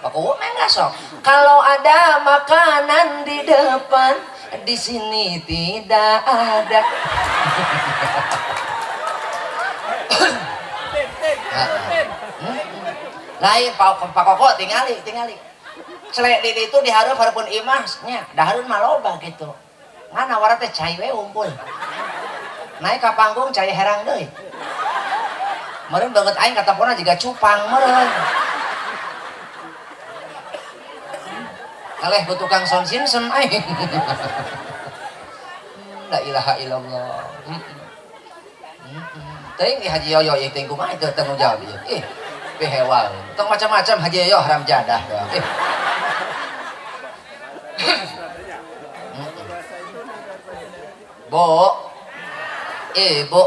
Pak Kuwu main sok. Kalau ada makanan di depan, di sini tidak ada. Lain Pak Koko tingali tingali. Selek di itu dihareup hareupeun imah nya, dahareun mah loba gitu. Ngan nawara teh cai we unggul. Naik ka panggung cai herang deui. Meureun beungeut aing katepona jiga cupang meureun. Kaleh ku tukang sound system aing. La ilaha illallah. Teuing di Haji Yoyo ieu teuing kumaha teu tanggung jawab ieu. Ih, pihewal. Tong macam-macam Haji Yoyo haram jadah doang. Ih. Bo. Bo.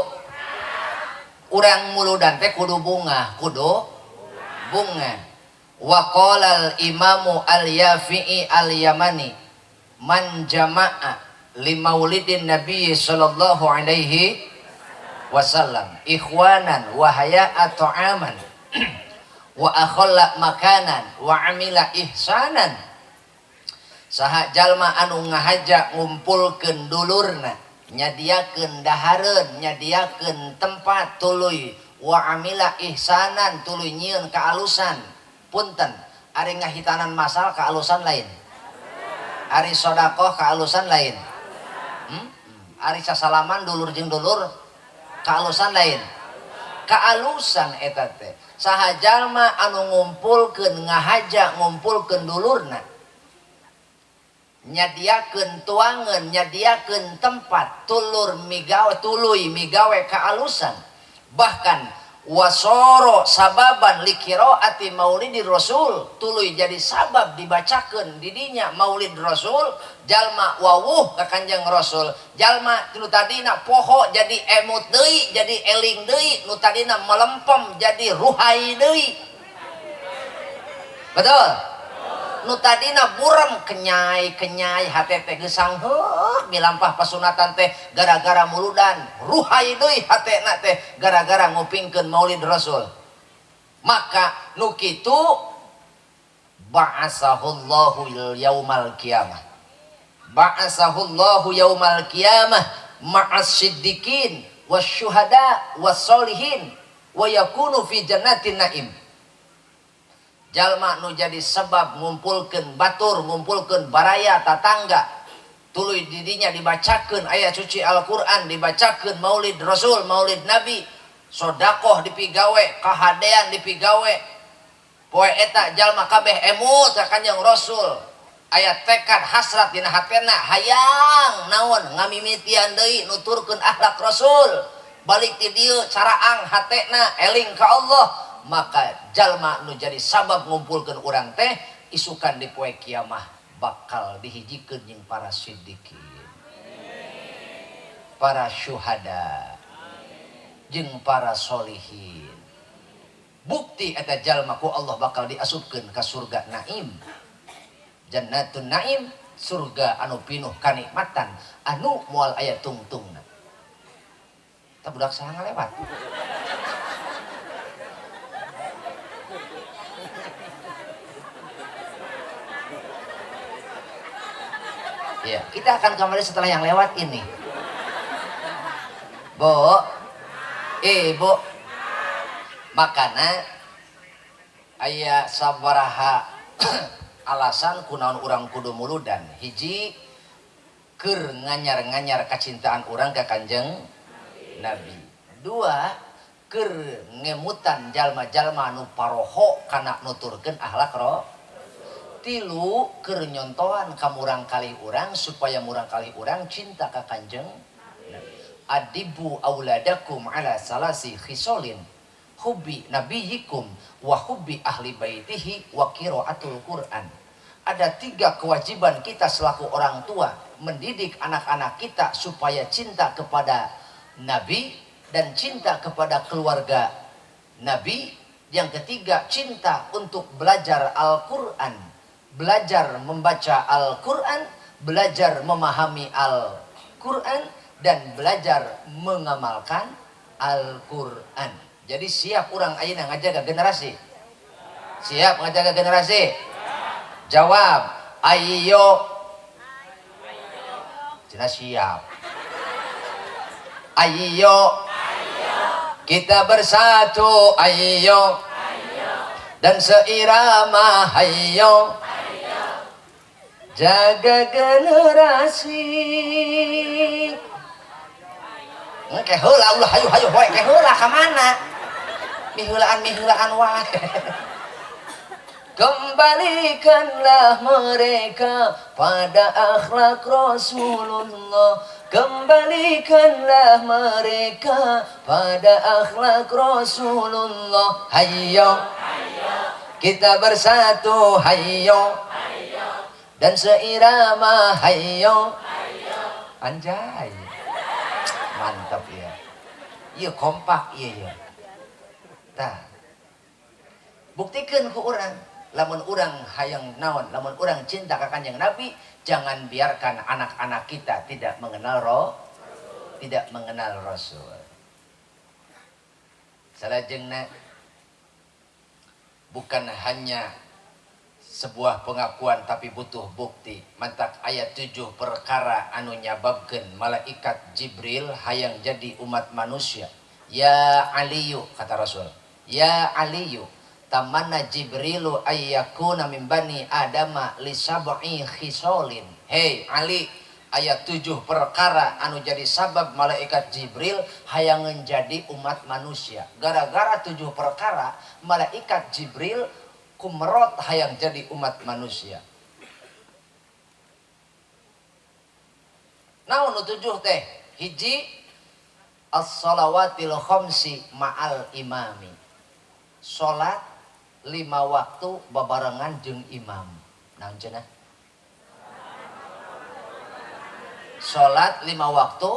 Urang muludan teh kudu bungah, kudu bunga. Wa qala al-imamu al-Yafi'i al-Yamani man jama'a li maulidin nabi sallallahu alaihi wasallam ikhwanan wa haya'a ta'aman wa akhalla makanan wa amila ihsanan. Saha jalma anu ngahaja ngumpulkeun dulurna, nyadiakeun dahareun, nyadiakeun tempat tuluy wa amila ihsanan tuluy nyieun kaalusan. Punten, ari ngahitanan masal kaalusan lain, ari sodakoh kaalusan lain, ari sasalaman dulur jeung dulur kaalusan lain, kaalusan eta teh. Saha jalma anu ngumpulkeun ngahaja ngumpulkeun dulurna, nyadiakeun tuangeun, nyadiakeun tempat, tulur migawe, tuluy migawe kaalusan, bahkan wasoro sababan liqiraati maulidir rasul, tuluy jadi sabab dibacakeun didinya maulid rasul, jalma wawuh ka Kanjeng Rasul, jalma nu tadina poho jadi emut deui, jadi eling deui, nu tadina melempem jadi ruhai deui. Betul? Nu tadina burem kenyai-kenyai hate teh geusang heuh milampah pasunatan teh gara-gara muludan, ruhai deui hatena teh gara-gara ngupingkeun maulid rasul. Maka nu kitu ba'asahullahu yaumal qiyamah. Ba'asahullahu yaumal qiyamah ma'as siddiqin wasyuhada wassolihin wa yakunu fi jannatin naim. Jalma nu jadi sebab ngumpulkeun batur, ngumpulkeun baraya tatangga, tuluy didinya dibacakeun ayat suci Al-Qur'an, dibacakeun maulid Rasul, maulid Nabi, sodakoh dipigawe, kahadean dipigawe. Poe eta jalma kabeh emut ka Kanjeng Rasul. Aya tekad hasrat dina hatena hayang naon ngamimitian deui nuturkeun akhlak Rasul. Balik ti dieu caraang hatena eling ka Allah. Maka jalma nu jadi sabab ngumpulkeun urang teh isukan di poe kiamah bakal dihijikeun jeung para siddiqin, para syuhada, jeung para solihin. Bukti eta jalma ku Allah bakal diasupkeun ka surga naim, jannatun naim, surga anu pinuh kanikmatan anu moal aya tungtungna. Tah budak saha ngalewat? Ya, kita akan kembali setelah yang lewat ini. Bo, Bu, makana aya sabaraha alasan kunaon urang kudu muludan. Hiji, keur nganyar-nganyar kacintaan urang ka Kanjeng Nabi. Dua, keur ngemutan jalma-jalma nu paroho kana nuturkeun akhlak ro. Tilu, keur nyontohan ka murang kalih urang supaya murang kalih urang cinta ka Kanjeng Nabi. Adibu auladakum ala salasi khisolin, hubbi nabiyikum wa hubbi ahli baitihi wa qiraatul Quran. Ada tiga kewajiban kita selaku orang tua mendidik anak-anak kita supaya cinta kepada Nabi dan cinta kepada keluarga Nabi. Yang ketiga, cinta untuk belajar Al-Quran, belajar membaca Al-Quran, belajar memahami Al-Quran, dan belajar mengamalkan Al-Quran. Jadi siap urang ayeuna ngajaga generasi. Siap ngajaga generasi? Jawab, ayo. Cenah siap. Ayo. Kita bersatu, ayo. Dan seirama, ayo. Jaga generasi. Ke heula ulah hayu hayu wae ke heula ka mana? Miheulaan wae. Kembalikanlah mereka pada akhlak Rasulullah. Kembalikanlah mereka pada akhlak Rasulullah. Hayo, kita bersatu, hayo. Dan seirama, hayo. Anjay, mantap ya. Iya kompak iya ya. Tah, buktikan ke orang. Lamun urang hayang naon, lamun urang cinta ka Kanjeng Nabi, jangan biarkan anak-anak kita tidak mengenal tidak mengenal Rasul. Salajengna bukan hanya sebuah pengakuan tapi butuh bukti. Mantak ayat 7 perkara anu nyababkeun malaikat Jibril hayang jadi umat manusia. Ya Aliyu, kata Rasul. Ya Aliyu, tamanna Jibrilu ayyakuna min bani Adama li sab'i khisolin. Hei Ali, ayat 7 perkara anu jadi sabab malaikat Jibril hayang jadi umat manusia. Gara-gara 7 perkara malaikat Jibril kumerot hayang jadi umat manusia. Naon nu 7 teh? Hiji, as-salawatil khamsi ma'al imami. Salat 5 waktu babarengan jeung imam. Naon cenah? Salat 5 waktu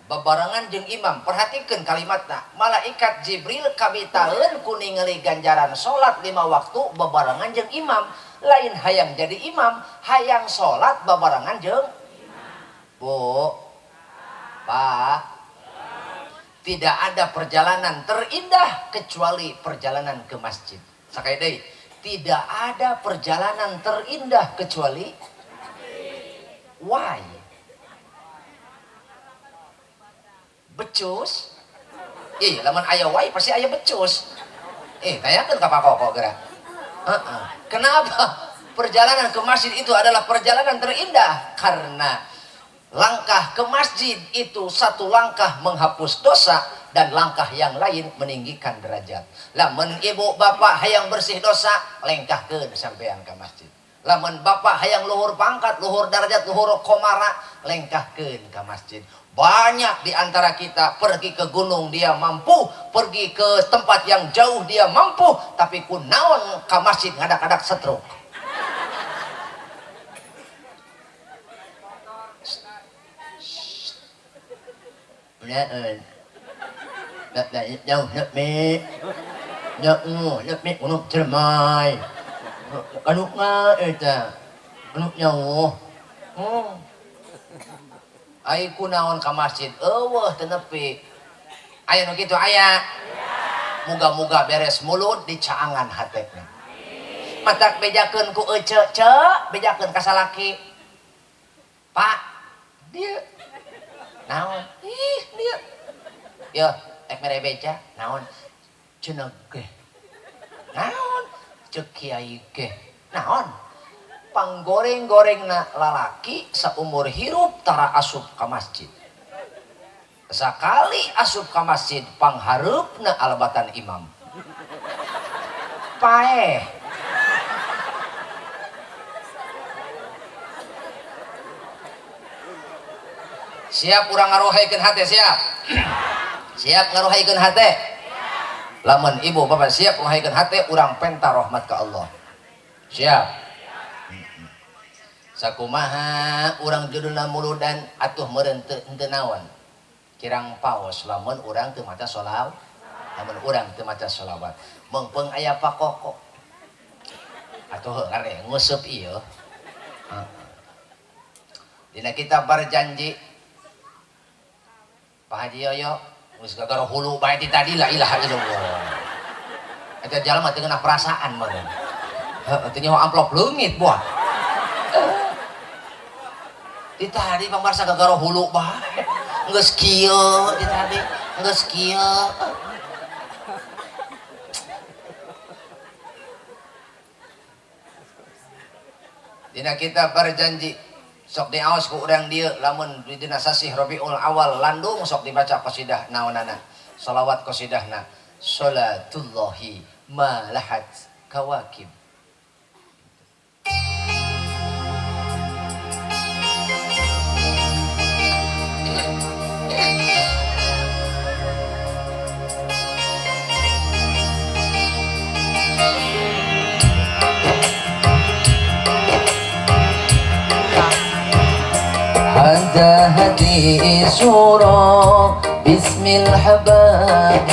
babarengan jeung imam. Perhatikan kalimatna. Malaikat Jibril kabitaeun ku ningali ganjaran salat 5 waktu babarengan jeung imam. Lain hayang jadi imam, hayang salat babarengan jeung Bu, Pak. Tidak ada perjalanan terindah kecuali perjalanan ke masjid. Sakali deui, tidak ada perjalanan terindah kecuali why? Becus. Ih, lamun aya why pasti aya becus. Tanyakeun ka Pak Koko geura. Kenapa perjalanan ke masjid itu adalah perjalanan terindah? Karena langkah ke masjid itu satu langkah menghapus dosa dan langkah yang lain meninggikan derajat. Lamun ibu bapak hayang bersih dosa, lengkahkeun sampean ke masjid. Lamun bapak hayang luhur pangkat, luhur derajat, luhur komara, lengkahkeun ke masjid. Banyak di antara kita pergi ke gunung dia mampu, pergi ke tempat yang jauh dia mampu, tapi kunaon ke masjid ngadak-ngadak stroke. Ai kunaon ka masjid eueuh teu nepi. Aya nu kitu aya. Muga-muga beres mulut dicaangan hatena. Matak bejakeun ku ece ce, bejakeun ka salaki. Pak, dieu. Naon? Ih, dieu. Yo, ek mere beja, naon? Cenah ge. Naon? Ceuk kiai ge. Naon? Panggoreng-gorengna lalaki saumur hirup tara asup ka masjid. Sakali asup ka masjid panghareupna alabatan imam. Paeh. Siap urang ngarohaikeun hate siap? Siap ngarohaikeun hate? Lamun ibu bapak siap ngarohaikeun hate urang penta rahmat ka Allah. Siap. Sakumaha urang judulna muludan atuh meureun teu naon. Kirang paos lamun urang teu maca sholawat, lamun urang teu maca sholawat. Meungpeung aya pakoko. Atuh ngare nguseup ieu. Dina kita berjanji Pak Haji Yoyo geus gagaro hulu bae ti tadi la ilaha illallah. Eta jalma teu ngeunah perasaan meureun. Heeh, teu nyaho amplop leungit buah. Di tadi pangbarsa gagaro hulu bae. Geus kieu di tadi, geus kieu. Dina kita berjanji sok diaos ku urang dieu lamun di dina sasih Rabiul Awal landung sok dibaca qasidah naonana. Salawat qasidahna salatullahi malahat kawakib. Hada hadi surah bismil habaib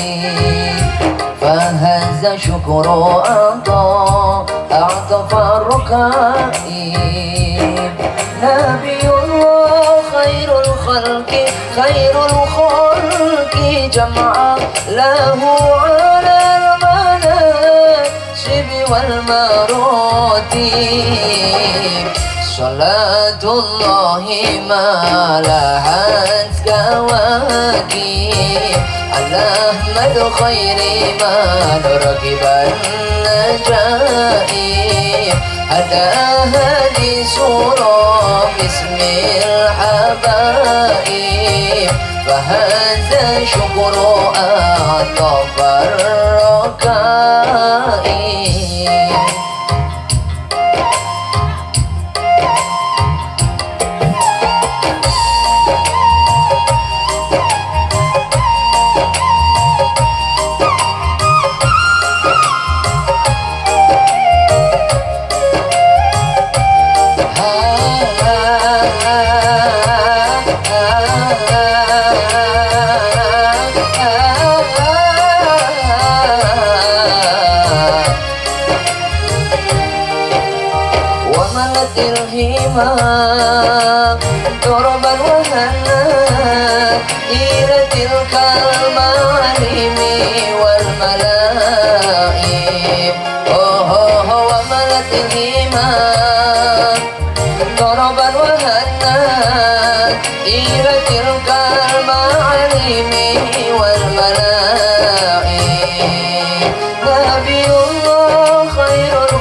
fahaza syukru a'ta a'tafa rukaib Nabiyullah khairul khalqi jam'a lahu ala al-manasib wal maratib Salatullahi ma lahat kawakib ala Ahmad khairi ma nurakiban najaib hada hadi surah bismil habaib fahadha syukru a'tafar rakaib. Torban wahana ila tilkal ma'alimi wal malaib oh oh oh wa malatil hima torban wahana ila tilkal ma'alimi wal malaib Nabiyullah khairul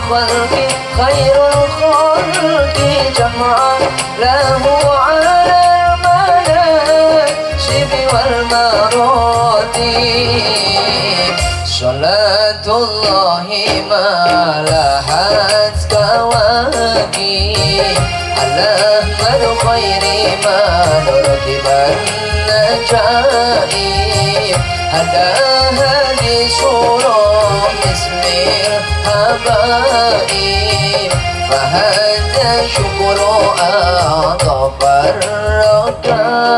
khalqi jam'a lahu 'ala al-manasib wal maratib Salatullahi ma lahat kawakib ala Ahmad khairi ma nurakiban najaib hada hadi surah bismil habaib fahadha syukru a'tafar rakaib.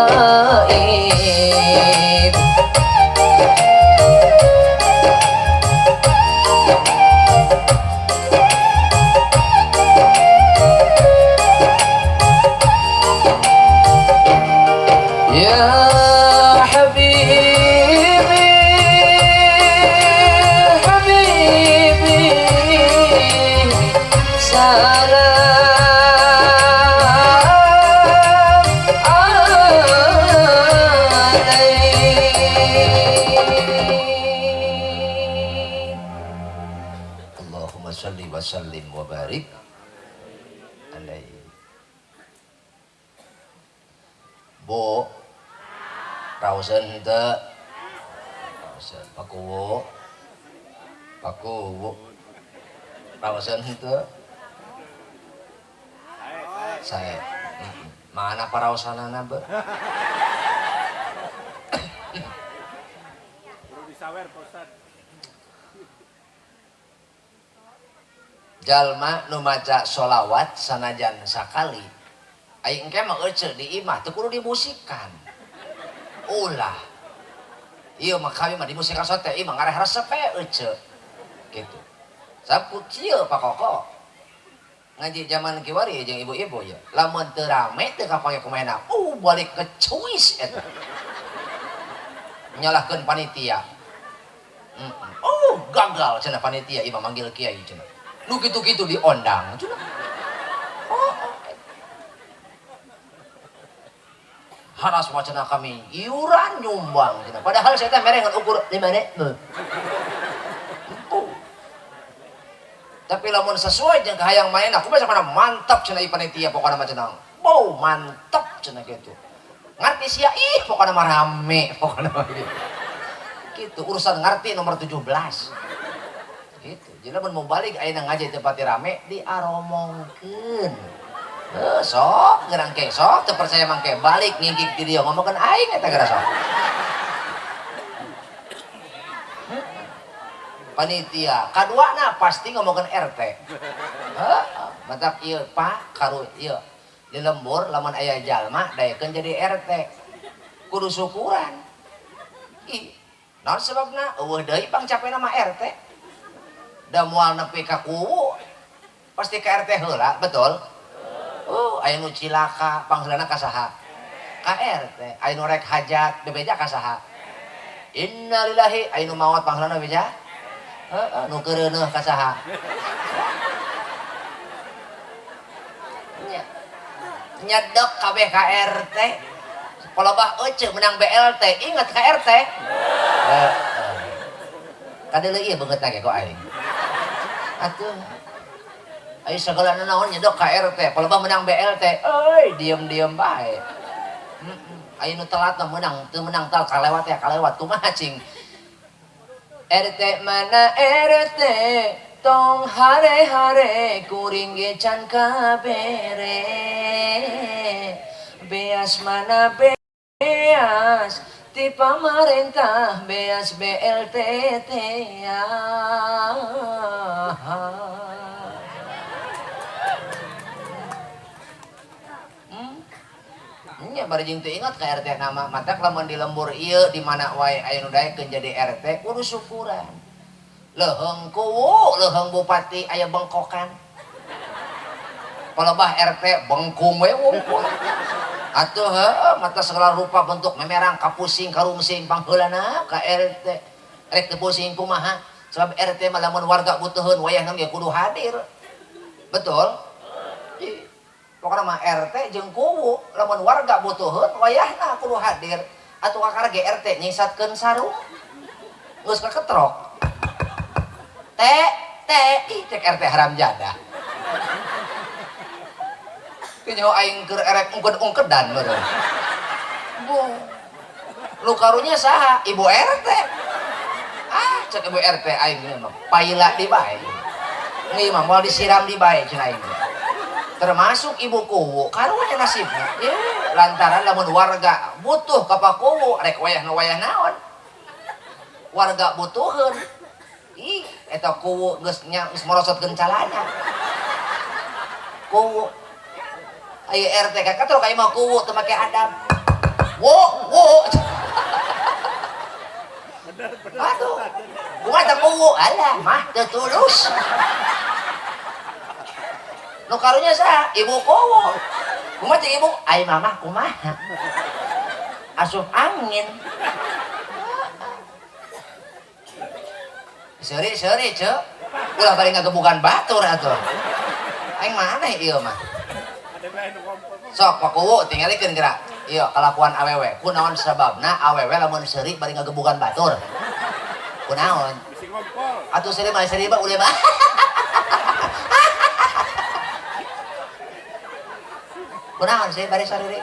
Ya habibi habibi salam alaik. Allahumma salli wa sallim wa barik alaihi. Bu rausen henteu rausen pakuwu pakuwu rausen henteu saya mana parausanana be. Jalma nu maca sholawat sanajan sakali aing engke mah euceu di imah teu kudu dimusikan ulah ieu mah kami mah dimusikan sote ieu mah ngareh resep we euceu kitu sapu kieu Pak Koko ngaji zaman kiwari jeung ibu-ibu ya lamun teu rame teu kapake kumaha balik ke cuis eta nyalahkeun panitia. Aduh, gagal cenah panitia imah manggil kiai cenah. Nu kitu-kitu diondang cenah. Oh, haras wacana kami iuran nyumbang cenah. Padahal saya teh mere ngan ukur 5.000. Tapi lamun sesuai jeung kahayang manehna, kumaha cenah mantap cenah panitia pokona mah cenah. Wow, mantap cenah kitu. Ngarti sia ih pokona mah rame pokona mah gitu. Gitu urusan ngarti nomor 17. Gitu. Jadi lamun mau balik ayeuna ngaji teu pati rame diaromongkeun. Heuh sok geurang ke sok teu percaya mangke balik ngingkik di dieu ngomongkeun aing eta geura sok. Panitia kaduana pasti ngomongkeun RT. Heuh, matak ieu Pak karu ieu di lembur lamun aya jalma daekeun jadi RT. Kudu syukuran. Ih, naon sebabna eueuh deui pangcapena mah RT. Da moal nepi ka kuwu pasti ka RT heula, betul? Oh, aya nu cilaka pangheulana ka saha? Ka RT. Aya nu rek hajat bebeja ka saha? Innalillahi, aya nu maot pangheulana bebeja? Heeh, nu keureuneuh ka saha? Nya. Nyedek kabeh ka RT. Palebah euceu menang BLT, inget ka RT. Heeh. Kadeuleu ieu beungeutna ge ku aing. Atuh. Ayo segala naon nyedok ka RT, palebah menang BLT, euy diem-diem bae. Ayo nu telat mah menang, teu menang tal kalewat ya kalewat kumaha cing. RT mana RT tong hare-hare kuring ge can kabere. Beas mana beas ti pamarentah beas BLT teh. Nya bari jeung teu ingat ka RT nama matak lamun di lembur ieu di mana wae aya nu daekeun jadi RT kudu syukuran. Leuheung kuwu, leuheung bupati aya bengkokan. Palebah RT bengkung we wungkul. Atuh heueuh mata segala rupa bentuk memerang kapusing karungsing pangheulana ka RT. Rek teu pusing kumaha? Sebab RT mah lamun warga butuheun wayahna ge kudu hadir. Betul? Ih. Pokokna mah RT jeung kuwu lamun warga butuheun wayahna kudu hadir. Atuh kakara ge RT nyingsatkeun sarung. Geus kaketrok. T T ih cek RT haram jadah. Teu nyaho aing keur erek ungked-ungkedan meureun. Boh. Nu karunya saha? Ibu RT. Ah, cek ibu RT aing mah paila di bae. Ieu mah moal disiram di bae cenah aing. Termasuk ibu kuwu karunya nasibna. Ye, lantaran lamun warga butuh ka Pak Kuwu rek wayahna wayah naon. Warga butuheun. Ih, eta kuwu geus nya geus merosotkeun calana. Kuwu. Ayo RT ka katrok aya mah kuwu teu make adab. Wo, wo. Aduh. Kumaha teh kuwu? Alah, mah teu tulus. Nu karunya saha? Ibu kuwu. Kumaha cek ibu? Ai mamah kumaha? Asup angin. Seuri-seuri ceu. Ulah bari ngagebugan batur atuh. Aing mah aneh ieu mah. Sok Pak Kuwu tingalikeun geura. Ieu kalakuan awewe. Kunaon sababna awewe lamun seuri bari ngagebugan batur? Kunaon? Atuh seuri mah seuri mah ulah mah. Kunaon sih bari sariri?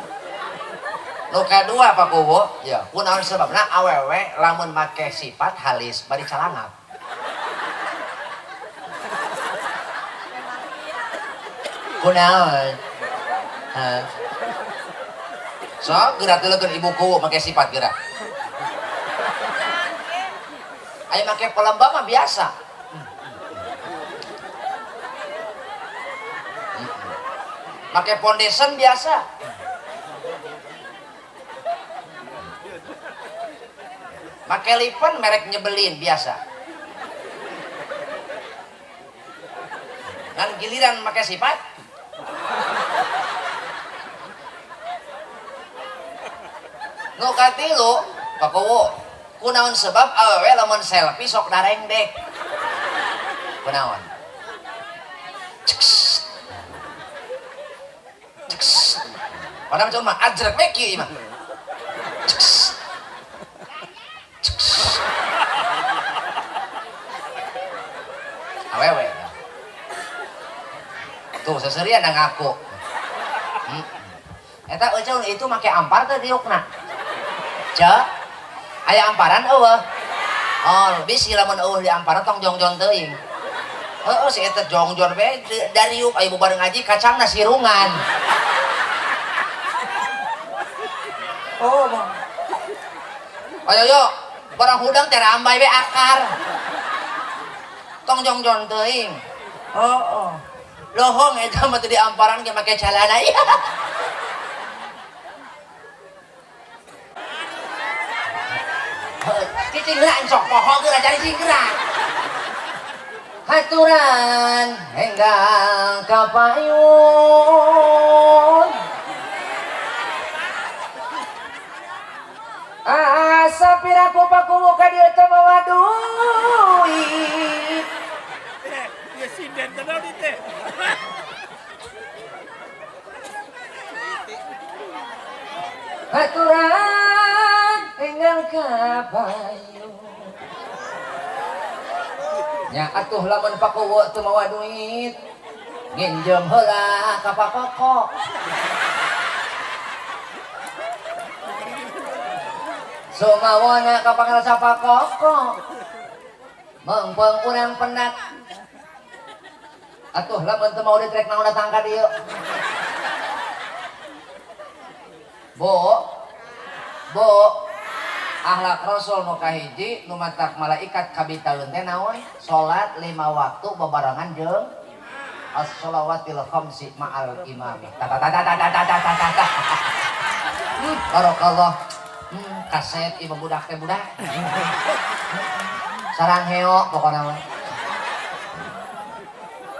Nu kadua Pak Kuwu, ya kunaon sababna awewe lamun make sifat halis bari calangap. Kunaon? Hah? Sok geura teulekeun ibu kuwu make sifat geura. Aya make pelembab mah biasa. Make foundation biasa. Make lipen merek nyebelin biasa. Ngan giliran make sifat. Nu katilu, Pak Kuwu, kunaon sebab awewe lamun selfie sok darengdek. Kunaon? Ceks. Ceks. Padahal cuma ajrek we kieu mah. Ceks. Ceks. Awewe. Tuh seserian da ngaku. Eta euceun itu make ampar teh diukna. Ceu, aya amparan eueuh. Oh, bisi lamun eueuh di amparan tong jongjon teuing. Heeh, si eta jongjon we dariuk aya bubar ngaji kacangna sirungan. Oh, mah. Ayo yo, barang hudang teh rambai we akar. Tong jongjon teuing. Heeh. Lohong eta mah teu di amparan ge make calana ieu. Cicing heula sok poho geura cari cicing geura. Haturan enggang ka payun. Asa piraku paku ka dieu teh mawa duit. Ya sinden teh naon teh. Haturan enggang ka payun. Nya atuh lamun pakuwu teu mawa duit, nginjem heula ka Pakoko. Sumawana ka pangarsa Pakoko. Meungpeung urang pendak. Atuh lamun teu mawa duit rek naon datang ka dieu. Bu. Bu. Akhlak Rasul nu kahiji nu matak malaikat kabitaeun teh naon? Salat 5 waktu bebarengan jeung as-shalawatil khamsi ma'al imami. Ta ta ta ta ta ta ta ta ta. Barakallah. Kaset ieu budak teh budak. Sarang heo pokona mah.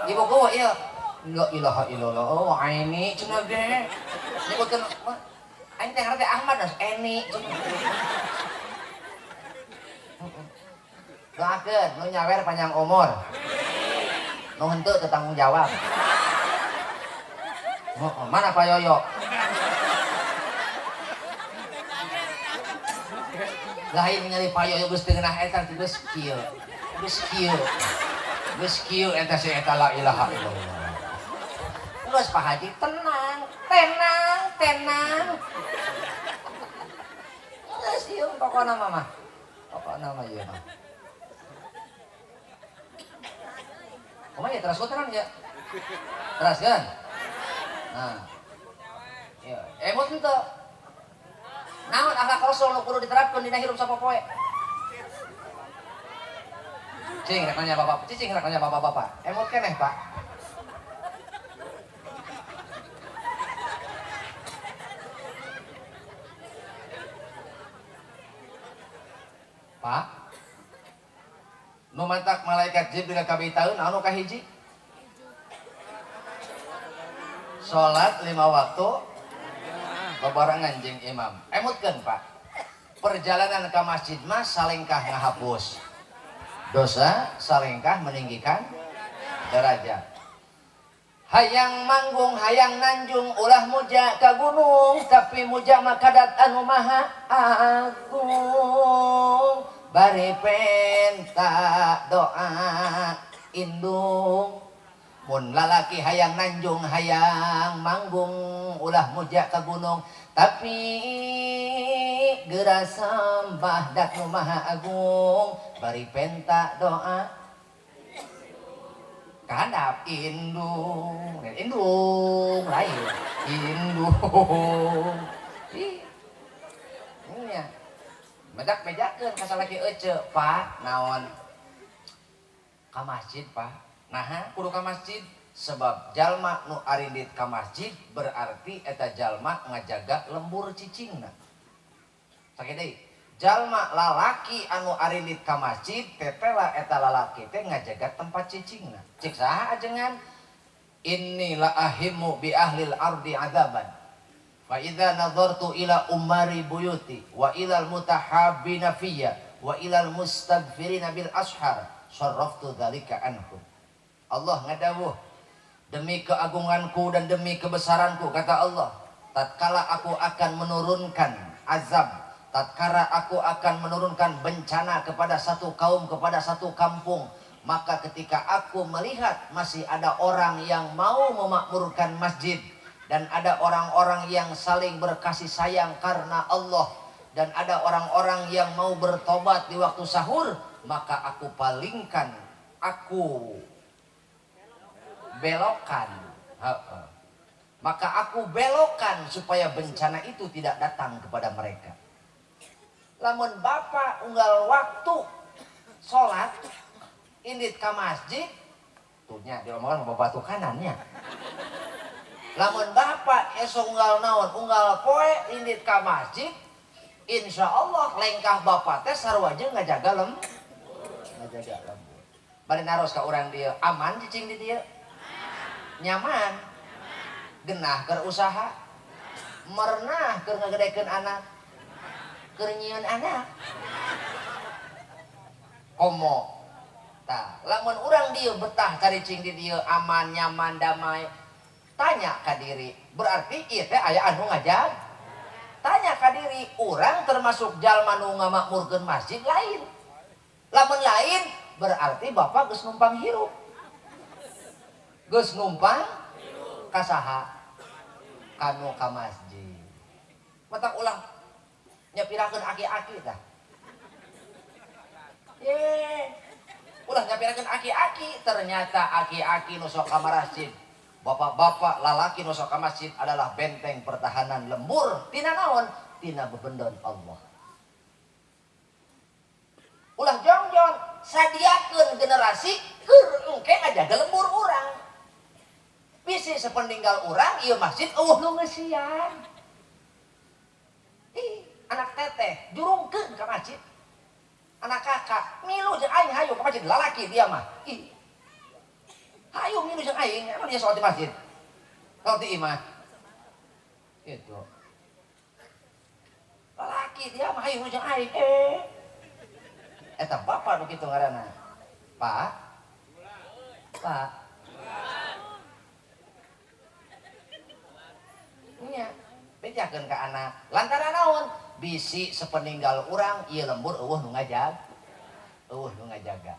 Ibu ku ieu la ilaha illallah. Oh, aini cenah ge. Nyebutkeun aing teh ngaran teh Ahmad Eni cenah. Doakeun nu nyawer panjang umur. Nu henteu teu tanggung jawab. Heeh, mana Pak Yoyo? Lain ningali Pak Yoyo geus teu ngeunah eta geus kieu. Geus kieu. Geus kieu eta si eta la ilaha illallah. Geus Pak Haji tenang, tenang, tenang. Geus ieu pokona mah. Pokona mah ieu mah. Kumaha ya terus tenang ya? Terus kan? Nah. Ya, emot henteu. Naon akhlak Rasul nu kudu diterapkeun dina hirup sapopoe? Cing rek nanya bapak, cicing rek nanya bapak-bapak. Emot keneh, Pak. Pak. Nu mantak malaikat Jibril kabitaeun naon nu kahiji? Salat 5 waktu bebarengan jeung imam. Emutkeun, Pak. Perjalanan ke masjid mah salengkah ngahapus dosa, salengkah meninggikan derajat. Hayang manggung, hayang nanjung, ulah muja ka gunung, tapi muja mah kadat anu maha agung. Bari penta doa indung. Mun lalaki hayang nanjung, hayang manggung, ulah muja ka gunung, tapi geura sambah dat nu maha agung. Bari penta doa kahandap indung, indung lain indung. Ih, nya medak bejakeun ka salaki ece, Pak, naon? Ka masjid, Pak. Naha kudu ka masjid? Sebab jalma nu arindit ka masjid berarti eta jalma ngajaga lembur cicingna. Sakit deui. Jalma lalaki anu arindit ka masjid tetela eta lalaki teh ngajaga tempat cicingna. Cik saha ajengan? Inni la ahimu bi ahlil ardi adzaban. Fa idza nadartu ila umari buyuti wa ilal mutahabbina fiyya wa ilal mustaghfirina bil ashar sarraftu dzalika anhum. Allah ngadawuh, demi keagunganku dan demi kebesaranku, kata Allah, tatkala aku akan menurunkan azab, tatkala aku akan menurunkan bencana kepada satu kaum, kepada satu kampung, maka ketika aku melihat masih ada orang yang mau memakmurkan masjid, dan ada orang-orang yang saling berkasih sayang karena Allah, dan ada orang-orang yang mau bertobat di waktu sahur, maka aku palingkan, aku belokkan, maka aku belokkan supaya bencana itu tidak datang kepada mereka. Lamun bapak unggal waktu sholat indit ka masjid, tuhnya diomongan sama batu kanannya. Lamun bapak esok unggal naon, unggal poe indit ka masjid, insya Allah lengkah bapak teh sarua jeung ngajaga lem, ngajaga lembur. Bari naros ka urang dieu, aman cicing di dieu? Nyaman, genah keur usaha, merenah keur ngagedekeun anak, keur nyieun anak. Komo tah, lamun urang dieu betah caricing di dieu aman, nyaman, damai, tanya ka diri, berarti ieu teh aya anu ngajag. Tanya ka diri, urang termasuk jalma nu ngamakmurkeun masjid lain. Lamun lain berarti bapak geus numpang hirup. Geus numpang kasaha kanu ka masjid. Matak ulah nyapirakeun aki-aki tah. Ye, ulah nyapirakeun aki-aki, ternyata aki-aki nu sok ka masjid, bapak-bapak lalaki nu sok ka masjid adalah benteng pertahanan lembur tina naon? Tina bebendon Allah. Ulah jongjon, sadiakeun generasi keur engke ngajaga lembur urang. Bisi sepeninggal urang ieu masjid eueuh nu ngeusian. Ih, anak teteh jurungkeun ka masjid. Anak kakak milu jeung aing hayu ka masjid, lalaki dia mah. Ih. Hayu milu jeung aing, emang dia sholat di masjid? Sholat di imah. Itu. Lalaki dia mah hayu milu jeung aing. Eta bapak nu kitu ngaranna. Pak. Pak. Nya, bejakeun ka anak. Lantaran naon? Bisi sepeninggal urang ieu lembur eueuh nu ngajag. Eueuh nu ngajaga.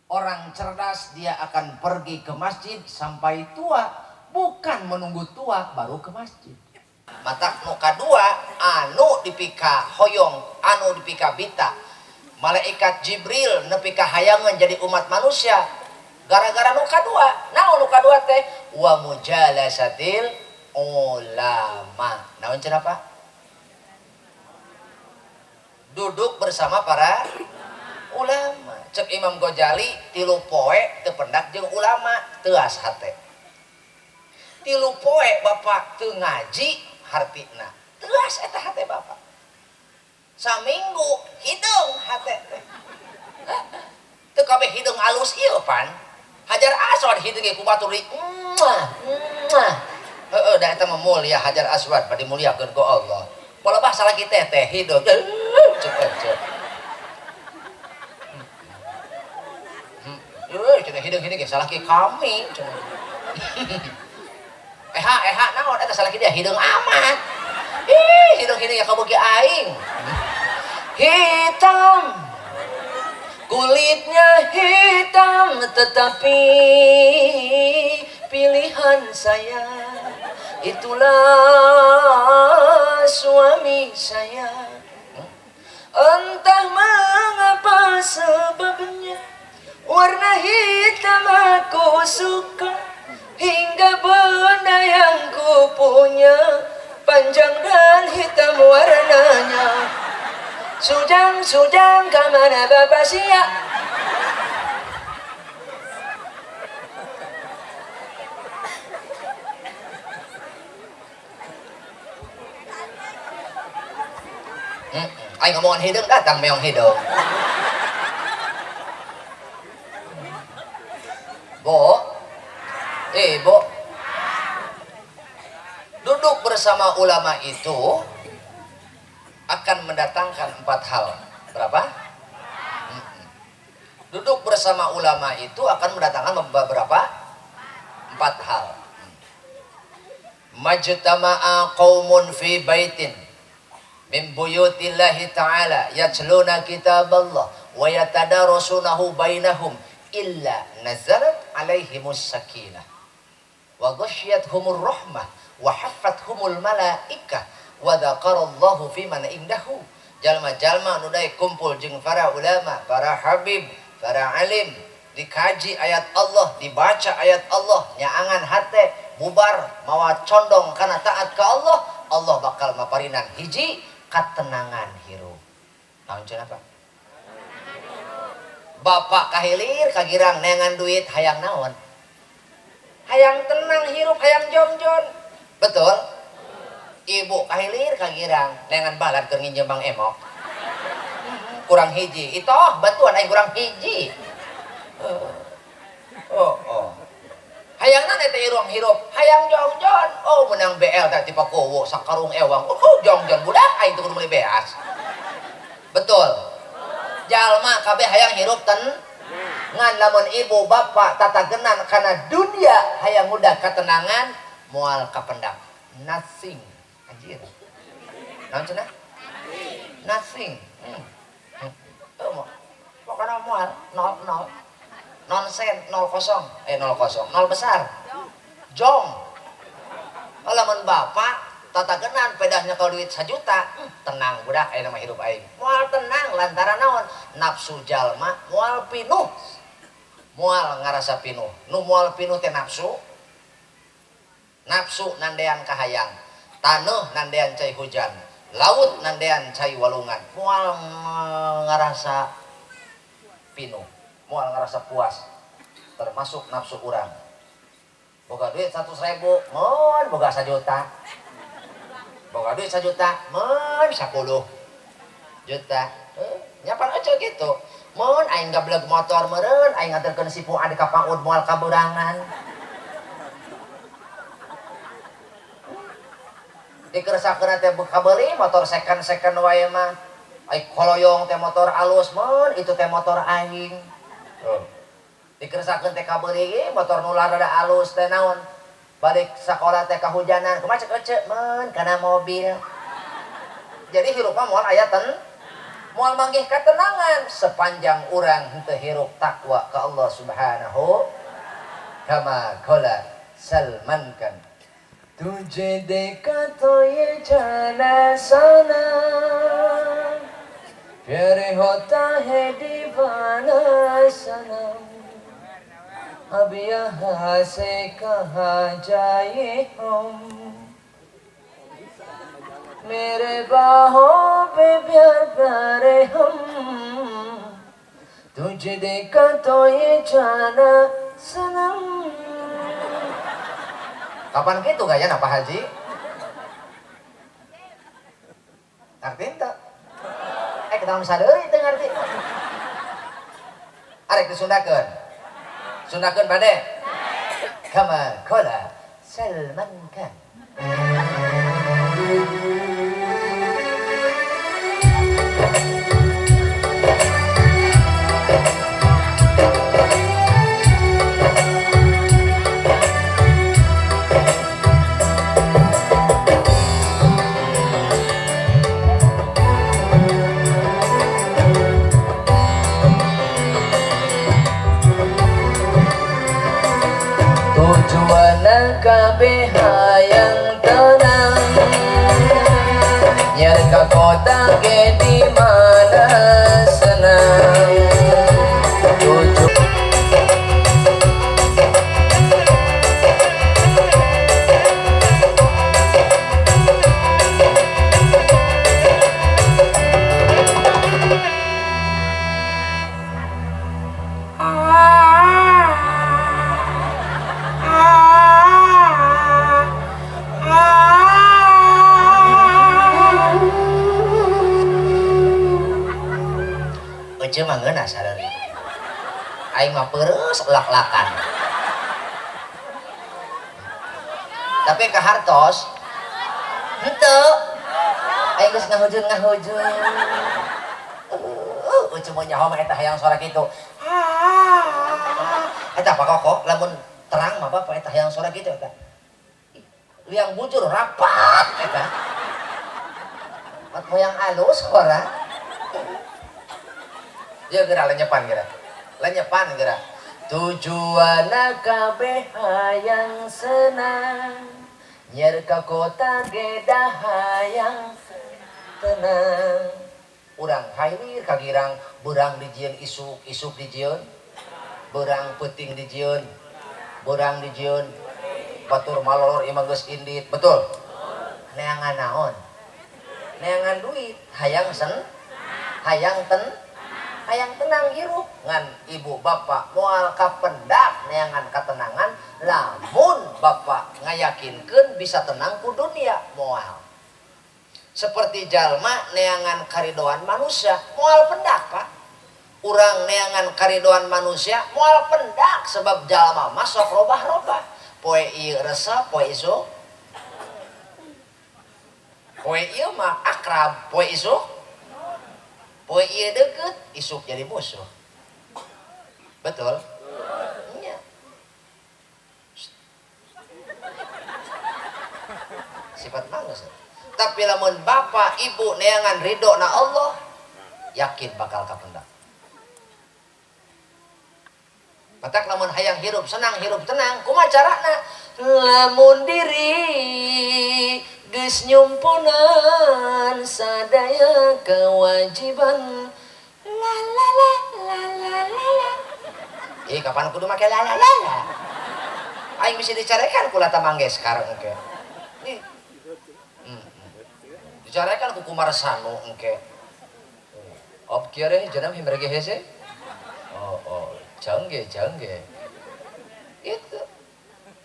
Orang cerdas dia akan pergi ke masjid sampai tua, bukan menunggu tua baru ke masjid. Matak nu kadua anu dipika hoyong, anu dipika bita. Malaikat Jibril nepi ka hayangeun jadi umat manusia gara-gara nu kadua. Naon nu kadua teh? Wa mujalasatil ulama. Naon cenah Pak? Duduk bersama para ulama. Cek Imam Ghazali tilu poe teu pendak jeung ulama teuas hate. Tilu poe bapak teu ngaji hartina. Teuas eta hate bapak. Saminggu hideung hate teh. Teu kabeh hideung alus ieu pan. Hajar Aswad hideung ge ku batur di muah muah. Heeh, da eta mah mulia Hajar Aswad bade muliakeun ku Allah. Palebah salaki teteh hideung. Cepet cep. Cenah hideung-hideung ge salaki kami cenah. Eha eha naon eta salaki dia hideung amat. Ih, hideung-hideung ya kabeuki aing. Hitam kulitnya hitam tetapi pilihan saya itulah suami saya. Entah mengapa sebabnya warna hitam aku suka, hingga benda yang ku punya panjang dan hitam warnanya. Sujang, sujang, kamana bapak siap? Aing ngomongan hideung datang meong hideung. Bo, Bo, duduk bersama ulama itu akan mendatangkan 4 hal. Berapa? Duduk bersama ulama itu akan mendatangkan beberapa empat hal. Majtama'a qaumun fi baitin min buyutillahi ta'ala yatluna kitaballah wa yatadarasunahu bainahum illa nazalat alaihimus sakinah wa ghasyiyatuhumur rahmah wa haffathumul malaikah wa dzakarallahu fi man indahu. Jalma-jalma nu daek kumpul jeung para ulama, para habib, para alim, dikaji ayat Allah, dibaca ayat Allah, nyaangan hate, bubar mawa condong kana taat ka Allah, Allah bakal maparinan hiji katenangan hirup. Naon cenah Pak? Bapak kahilir kagirang neangan duit hayang naon? Hayang tenang hirup, hayang jomjon. Betul? Ibu kahilir kagirang neangan balad keur nginjem Bang Emok. Kurang hiji. Itu batuan aing kurang hiji. Oh, oh. Hayangna teh irung hirup, hayang jongjon. Oh, menang BL teh tipe kowo sakarung ewang. Oh, jongjon budak aing teu kudu meuli beas. Betul. Jalma kabeh hayang hirup ten ngan lamun ibu bapak tatagenan kana dunia hayang mudah katenangan moal kapendak. Nothing. Anjir. Naon cenah? Nothing. Oh, pokoknya moal 0 0. Nonsen 0 0 0 0 0 besar. Jong. Lamun bapak tatagenan pedahnya kalau duit 1 juta, tenang budak aya nama hirup aing. Moal tenang lantaran naon? Nafsu jalma moal pinuh. Moal ngarasa pinuh. Nu moal pinuh teh nafsu. Nafsu nandean kahayang, taneuh nandean cai hujan, laut nandean cai walungan. Moal ngarasa pinuh, moal ngarasa puas. Termasuk nafsu urang. Boga duit 100.000, mun boga 1 juta. Boga duit 1 juta, mun 10 juta. Nyapan aja gitu. Mun aing gableg motor meureun, aing nganterkeun si Fuad ka Paud moal kaberangan. Dikeresakeun teh kabeuli motor second-second wae mah. Ai koloyong teh motor alus mun itu teh motor aing. Dikeresakeun teh kabeuli motor nu rada alus teh naon? Balik sekolah teh kahujanan, kumaha cek ece men kana mobil. Jadi hirup mah moal aya ten moal manggih katenangan sepanjang urang henteu hirup takwa ka Allah Subhanahu kama qala Salman kan. Tujhe dekha to ye jana sanam, pyar hota hai deewana sanam, अब यहाँ से कहाँ जाए हम, मेरे बाहों पे प्यार प्यारे हम, तुझे देखा तो ये जाना सनम. Kapan gitu gaya Pak Haji? Ngerti ente? Kita sadari itu ngerti. Arek disundakeun. Sundakeun bade. Kama qala Salman Khan. Tujuan kabeh hayang tenang, nyar ka kota ge di mana senang. Tujuan mah ngeunah sareuri. Aing mah peureus lak-lakan. Tapi ka hartos henteu. Aing geus ngahujun-ngahujun. Ucu mah nyaho mah eta hayang suara kitu. Eta Pak Koko lamun terang mah bapak eta hayang sora kitu eta. Liang bujur rapat eta. Mat moyang alus sora. Ya geura lenyepan geura. Lenyepan geura. Tujuan kabeh hayang senang. Nyer ka kota geda hayang tenang. Urang hayir ka girang beurang dijieun isuk, isuk dijieun. Beurang peuting dijieun. Beurang dijieun. Batur malolor imah geus indit, betul? Neangan naon? Neangan duit, hayang sen, hayang ten, hayang tenang hirup ngan ibu bapak moal kapendak neangan katenangan lamun bapak ngayakinkeun bisa tenang ku dunia moal. Seperti jalma neangan karidoan manusia moal pendak Pak. Urang neangan karidoan manusia moal pendak sebab jalma masuk robah-robah. Poe ieu resep, poe isuk. Poe ieu mah akrab, poe isuk. Poe ieu deket, isuk jadi musuh. Betul? Iya. Sifat manusia. Tapi lamun bapak, ibu neangan ridho na Allah, yakin bakal kapendak. Matak lamun hayang hirup senang, hirup tenang, kumaha carana? Lamun diri geus nyumpunan sadaya kewajiban la la la la la la. Ih kapan kudu make la la la la. Aing bisa dicarekan ku lata mangge sekarang engke. Ih. Dicarekan ku Kumarsano engke. Ob kieu janam himrege hese. Oh oh, jangge jangge. Itu.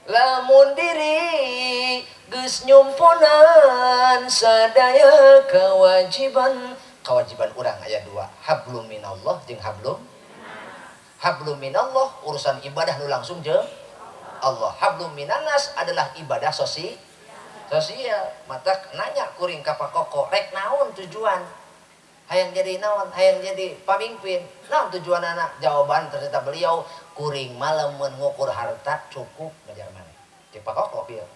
Lamun diri geus nyumponan sadaya kewajiban. Kewajiban urang aya dua, hablum minallah jeung hablum. Hablum minallah urusan ibadah nu langsung jeung Allah. Hablum minannas adalah ibadah sosial. Matak nanya kuring ka Pak Koko, rek naon tujuan? Hayang jadi naon? Hayang jadi pamimpin. Naon tujuan anak? Jawaban ternyata beliau, kuring malam mengukur harta cukup ngajar maneh. Cek Pak Koko pieu.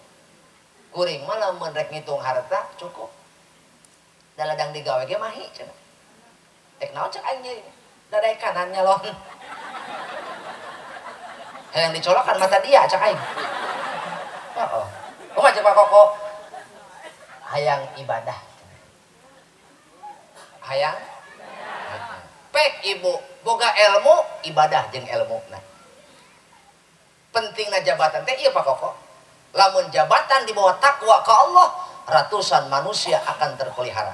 Kuring malam rek ngitung harta cukup. Da ladang digawe ge mahi cenah. Rek naon cek aing nyeri. Da kanan nyalon. Hayang dicolokan mata dia cek aing. Heeh. Kumaha cek Pak Koko? Hayang ibadah. Hayang pek ibu boga ilmu ibadah jeung ilmu. Nah pentingna jabatan teh ieu Pak Koko. Lamun jabatan dibawa takwa ke Allah, ratusan manusia akan terpelihara.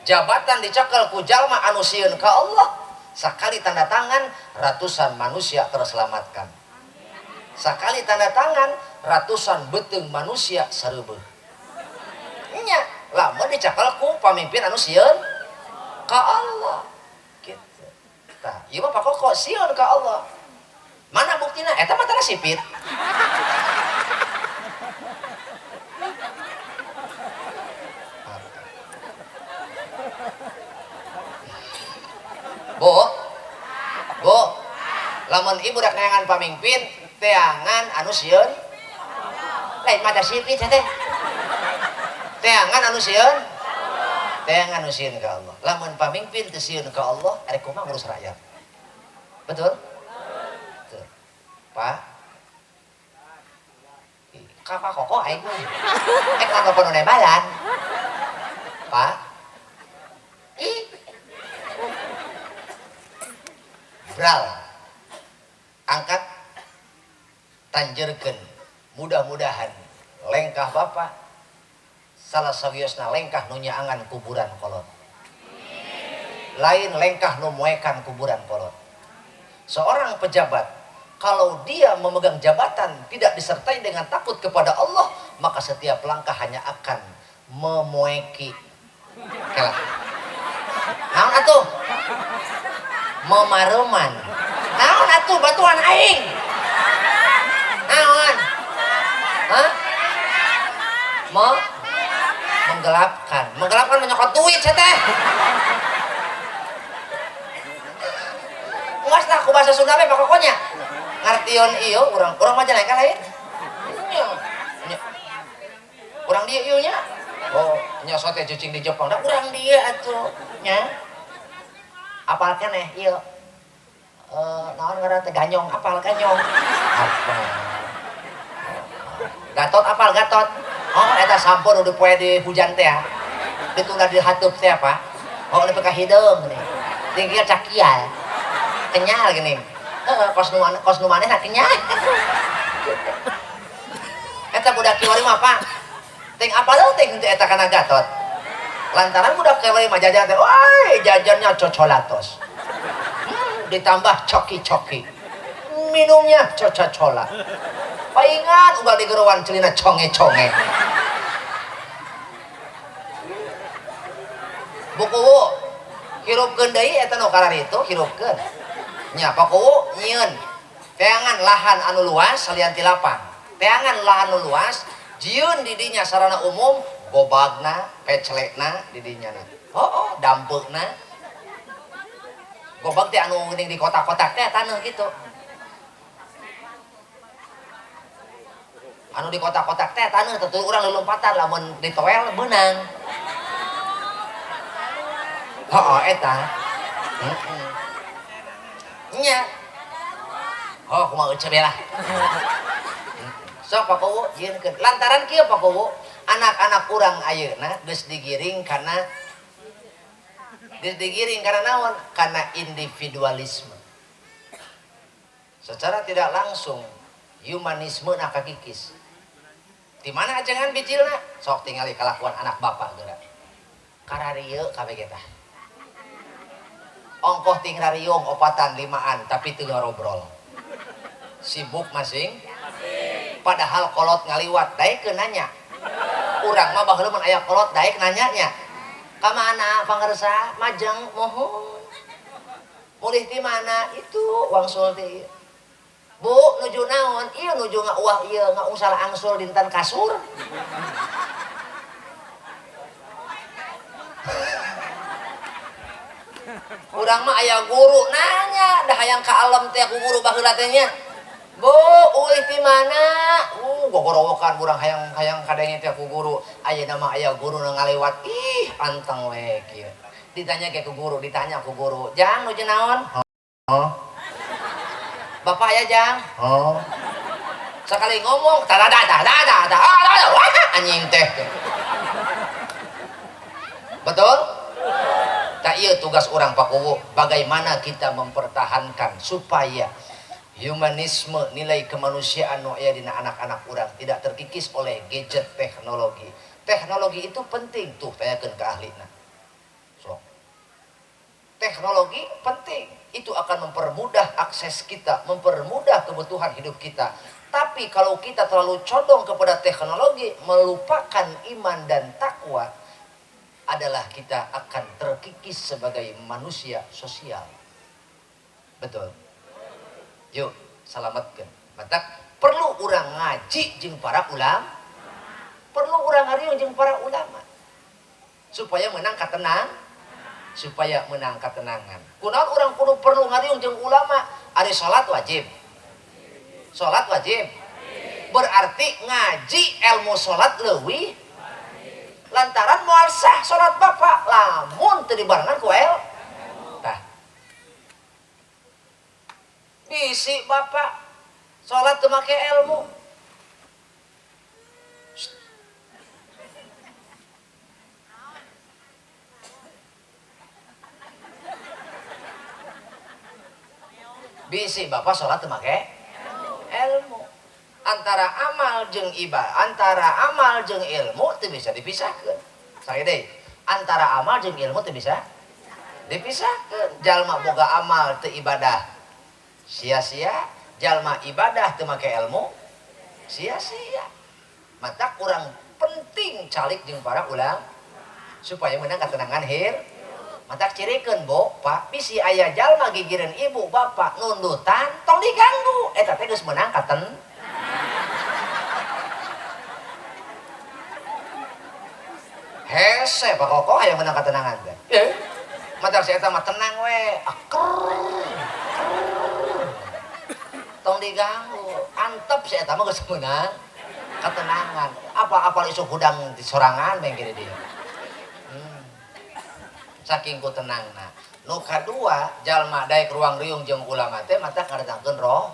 Jabatan dicekel ku jalma anu sieun ka Allah, sakali tanda tangan ratusan manusia terselamatkan. Sakali tanda tangan ratusan beuteung manusia sareubeung. Nya lamun dicekel ku pamimpin anu sieun ka Allah gitu. Tah, ieu mah Pak Koko sieun ka Allah. Mana buktina? Eta mah tanah sipit. Bu, bu, lamun ibu rek neangan pamimpin, teangan anu sieun. Lain mata sipit teh. Teangan anu sieun, teangan anu sieun ka Allah. Lamun pamimpin teu sieun ka Allah, arek kumaha ngurus rakyat? Betul? Betul. Pak, ka Pak Koko aing mah. Ek mangga nembalan. Pak. Ih. Bral. Angkat tanjerkeun. Mudah-mudahan lengkah bapak salah sawiosna lengkah nu nyaangan kuburan kolot. Lain lengkah nu moekan kuburan kolot. Seorang pejabat kalau dia memegang jabatan tidak disertai dengan takut kepada Allah, maka setiap langkah hanya akan memoeki. Kalah. Naon atuh? Memareman. Naon atuh batuan aing? Naon? Hah? Menggelapkan. Menggelapkan menyokot duit saya teh. Ngas lah Tion ieu urang Majalengka lain. Nya. Urang dieu ieu nya. Oh, nya sote cicing di Jepang. Da urang dieu atuh nya. Apal keneh ieu. Naon ngaran teh ganyong, apal ganyong. Apal. Gatot apal Gatot. Oh, eta sampun udah poe di hujan teh ya. Ditunda di hatup teh apa? Oh, nepi ka hideung geuning. Tinggal cakial. Kenyal geuning. Heeh, kos nu manehna kenyal. Eta budak kiwari mah Pak. Ting apal teh henteu eta kana Gatot. Lantaran budak kiwari mah jajan teh, woi jajannya cocolatos. Ditambah coki-coki. Minumnya coca-cola. Paingan ugal di gerowan celina conge-conge. Buku hirupkeun deui eta nu kararitu hirupkeun. Nya pakuwu nyieun teangan lahan anu luas salian ti lapang. Teangan lahan anu luas jieun di dinya sarana umum gobagna, peclekna di dinya na. Oh, dampeukna. Gobag teh anu geuning di kotak-kotak teh taneuh kitu. Anu di kotak-kotak teh taneuh teh urang leulompatan lamun ditoel beunang. Heeh eta. Heeh. Nya. Oh, kumaha euceu lah. Sok Pak Kuwu jieunkeun. Lantaran kieu Pak Kuwu, anak-anak urang ayeuna geus digiring kana naon? Kana individualisme. Secara tidak langsung humanisme na kakikis. Di mana ajengan bijilna? Sok tingali kalakuan anak bapak geura. Kararieu kabeh tah. Ongkoh ting rariung opatan limaan tapi teu ngarobrol. Sibuk masing. Padahal kolot ngaliwat daekeun nanya. Urang mah baheula mun aya kolot daek nanyanya. Ka mana pangersa? Majeng mohon. Mulih ti mana? Itu wangsul ti. Bu, nuju naon? Ieu nuju ngauah ieu ngaungsal angsul dinten kasur. Urang mah aya guru nanya, dah hayang ka alam teh ku guru baheula teh nya. Bu, ulih ti mana? Gogorowokan urang hayang kadenge teh ku guru. Ayeuna mah aya guru nu ngaliwat, ih anteng we kieu. Ditanya ke ku guru, ditanya ku guru, "Jang nuju naon?" Oh. Bapak aya Jang? Oh. Sekali ngomong, tada tada tada tada, wah anjing teh. Betul? Tak iya tugas orang Pak Kuwu, bagaimana kita mempertahankan supaya humanisme, nilai kemanusiaan nu aya dina anak-anak urang tidak terkikis oleh gadget teknologi. Teknologi itu penting tuh tanyakeun ke ahlina. So. Teknologi penting, itu akan mempermudah akses kita, mempermudah kebutuhan hidup kita. Tapi kalau kita terlalu condong kepada teknologi, melupakan iman dan takwa, adalah kita akan terkikis sebagai manusia sosial. Betul. Yuk, selamatkan. Matak perlu urang ngaji jeung para ulama. Perlu urang ngariung jeung para ulama. Supaya menang katenang, supaya menang ketenangan. Kunaon urang kudu perlu ngariung jeung ulama? Ari salat wajib. Salat wajib. Berarti ngaji ilmu salat leuwih lantaran moal sah salat bapak lamun teu dibarengan ku el. Tah. Bisi bapak salat teu make ilmu. Bisi bapak salat teu make ilmu. Antara amal jeung ibadah, antara amal jeung ilmu teu bisa dipisahkeun. Sae deui, antara amal jeung ilmu teu bisa dipisahkeun. Jalma boga amal teu ibadah sia-sia, jalma ibadah teu make ilmu sia-sia. Mata kurang penting calik jeung para ulama supaya menang ketenangan hir. Mata cirikeun bo, Pak, bisi aya jalma gigireun ibu bapak nundutan tong diganggu. Eta teh geus meunang katen. Hese Pak Koko hayang menang ketenangan teh. Mata si eta mah tenang we. Aker. Tong diganggu. Antep si eta mah geus meunang ketenangan. Apa-apa isuk hudang di sorangan meng gini dia. Saking ku tenangna. Nu kadua jalma daek ruang riung jeung ulama teh mata ngadatangkeun roh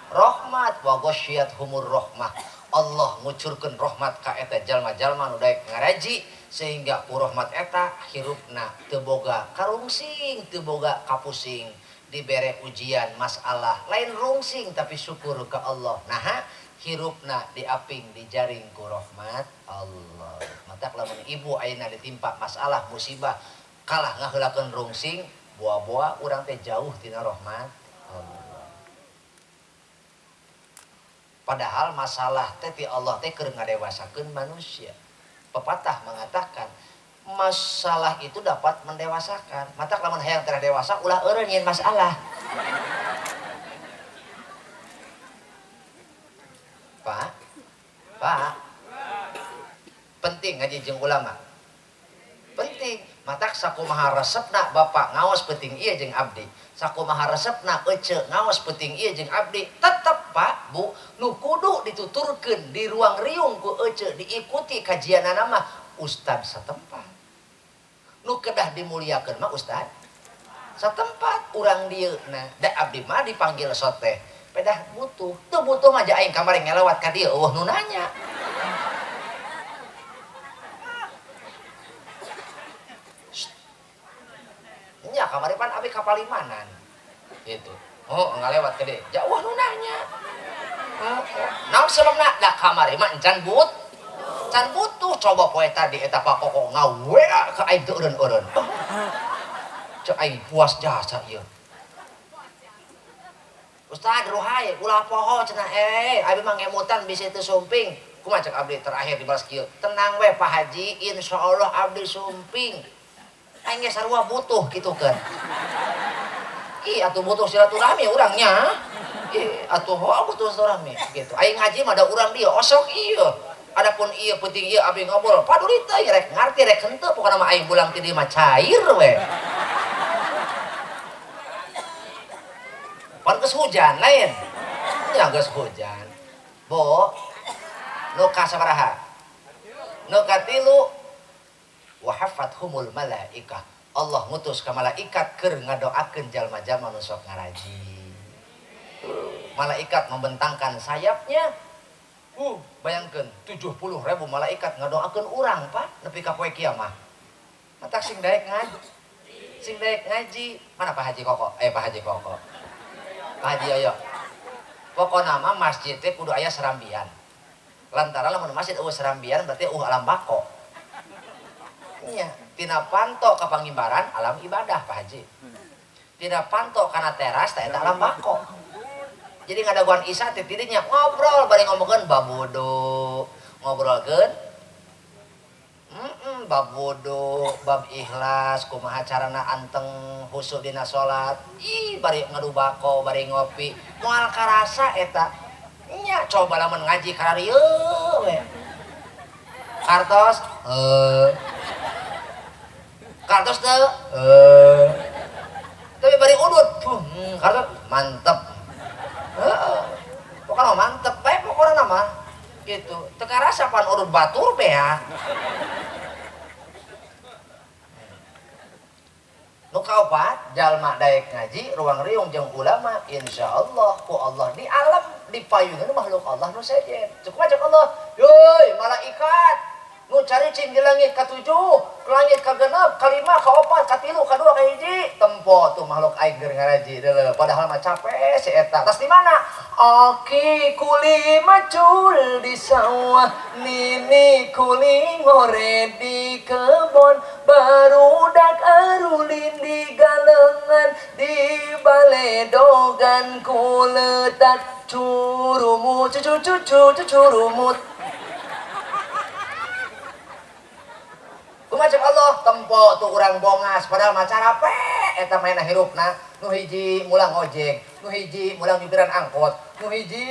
rahmat wa ghasyiyat humur rahmah. Allah ngucurkeun rahmat ka eta jalma-jalma nu daek ngaraji sehingga ku rahmat eta hirupna teu boga karungsing, teu boga kapusing, dibere ujian masalah lain rungsing tapi syukur ka Allah. Naha hirupna diaping dijaring ku rahmat Allah. Matak lamun ibu ayeuna ditimpa masalah musibah kalah ngaheulakeun rungsing, boa-boa urang teh jauh tina rahmat Allah. Padahal masalah teh ti Allah teh keur ngadewasakeun manusia. Pepatah mengatakan masalah itu dapat mendewasakan. Matak lamun hayang teh dewasa ulah eureun nyieun masalah. Pak, Pak, penting ngaji jeung ulama. Penting. Matak sakumaha resepna bapak ngaos penting ieu jeung abdi. Sakumaha resepna ece ngaos penting ieu jeung abdi. Tetep Pak, Bu, nu kudu dituturkeun di ruang riung ku ece diikuti kajianana mah ustad setempat. Nu kedah dimuliakeun mah ustad setempat urang dieu na. Da abdi mah dipanggil soteh. Pedah butuh. Teu butuh mah aing kamari ngelewat ka dieu eueuh nu nanya. Nya kamari pan abi kapalimanan gitu. Oh, ngalewat ke dieu. Jauh nu nanya. Naon sebabna? Da kamari mah encan but. Can butuh coba poe tadi eta Pak Koko ngawea ka aing teu eureun-eureun. Cek aing puas jasa ieu. Ustad ruhai ulah poho cenah abi mah ngemutan bisi teu sumping. Kumaha cek abdi terakhir dibalas kieu. Tenang we Pak Haji, insyaallah abdi sumping. Aing ge sarua butuh kitu kan. Ih atuh butuh silaturahmi urangnya. Ih atuh ho butuh silaturahmi gitu. Aing ngaji mah da urang dieu osok ieu. Adapun ieu penting ieu abdi ngobrol. Paduli teh rek ngarti rek henteu pokona mah aing bulang ti dieu mah cair we. Pan geus hujan lain. Nya geus hujan. Bo nu ka sabaraha? Nu katilu wa hafathumul malaikah. Allah ngutus ka malaikat keur ngadoakeun jalma-jalma nu sok ngaraji. Malaikat membentangkan sayapnya. Bayangkeun 70.000 malaikat ngadoakeun urang, Pak, nepi ka poe kiamah. Matak sing daek ngaji. Sing daek ngaji. Mana Pak Haji Koko? Pak Haji Koko. Pak Haji Yoyo. Pokona mah masjid teh kudu aya serambian. Lantaran lamun masjid eueuh serambian berarti eueuh alam bako. Nya, tina panto ka pangimbaran alam ibadah Pak Haji. Tina panto kana teras teh eta alam bako. Jadi ngadaguan isya teh tidinya ngobrol bari ngomongkeun bab wudu, ngobrolkeun bab wudu, bab ikhlas, kumaha carana anteng husuk dina salat. Ih bari ngadu bako, bari ngopi, moal karasa eta. Nya coba lamun ngaji kararieu we. Kartos kartos teu tapi bari udut kartos mantep. Pokoknya mantep bae pokokna mah gitu. Teu karasa pan urut batur be ya. Nu kaopat jalma daek ngaji ruang riung jeung ulama insyaallah ku Allah di alam dipayungan makhluk Allah nu sejen. Cukup aja Allah, yeuy malaikat nu caricing di langit ka-7, langit ka-6, ka-5, ka-4, ka-3, ka-2, ka-1, tempo tuh makhluk aing keur ngaraji deuleu. Padahal mah capek si eta. Tas di mana? Aki kuli macul di sawah, nini kuli ngore di kebon, barudak arulin di galengan, di baledogan kuletak curumut cucu cucu curumut. Macam Allah tempo tuh urang bongas padahal mah carape eta mainna hirupna nu hiji mulang ojek, nu hiji mulang nyupiran angkot, nu hiji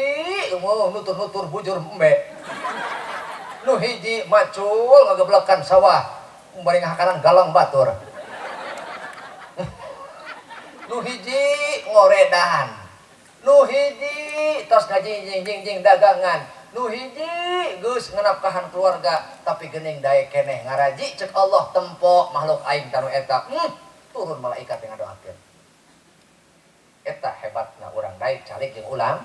nutur-nutur bujur embe, nu hiji macul ngageblekan sawah bari ngahakaran galang batur, nu hiji ngoredan. Nu hiji tos ngaji jing dagangan. Nu hiji geus ngenafkahan keluarga tapi geuning daek keneh ngaraji cek Allah tempo makhluk aing tanu eta. Turun malaikat yang ngadoakeun. Eta hebatna urang daek calik jeung ulam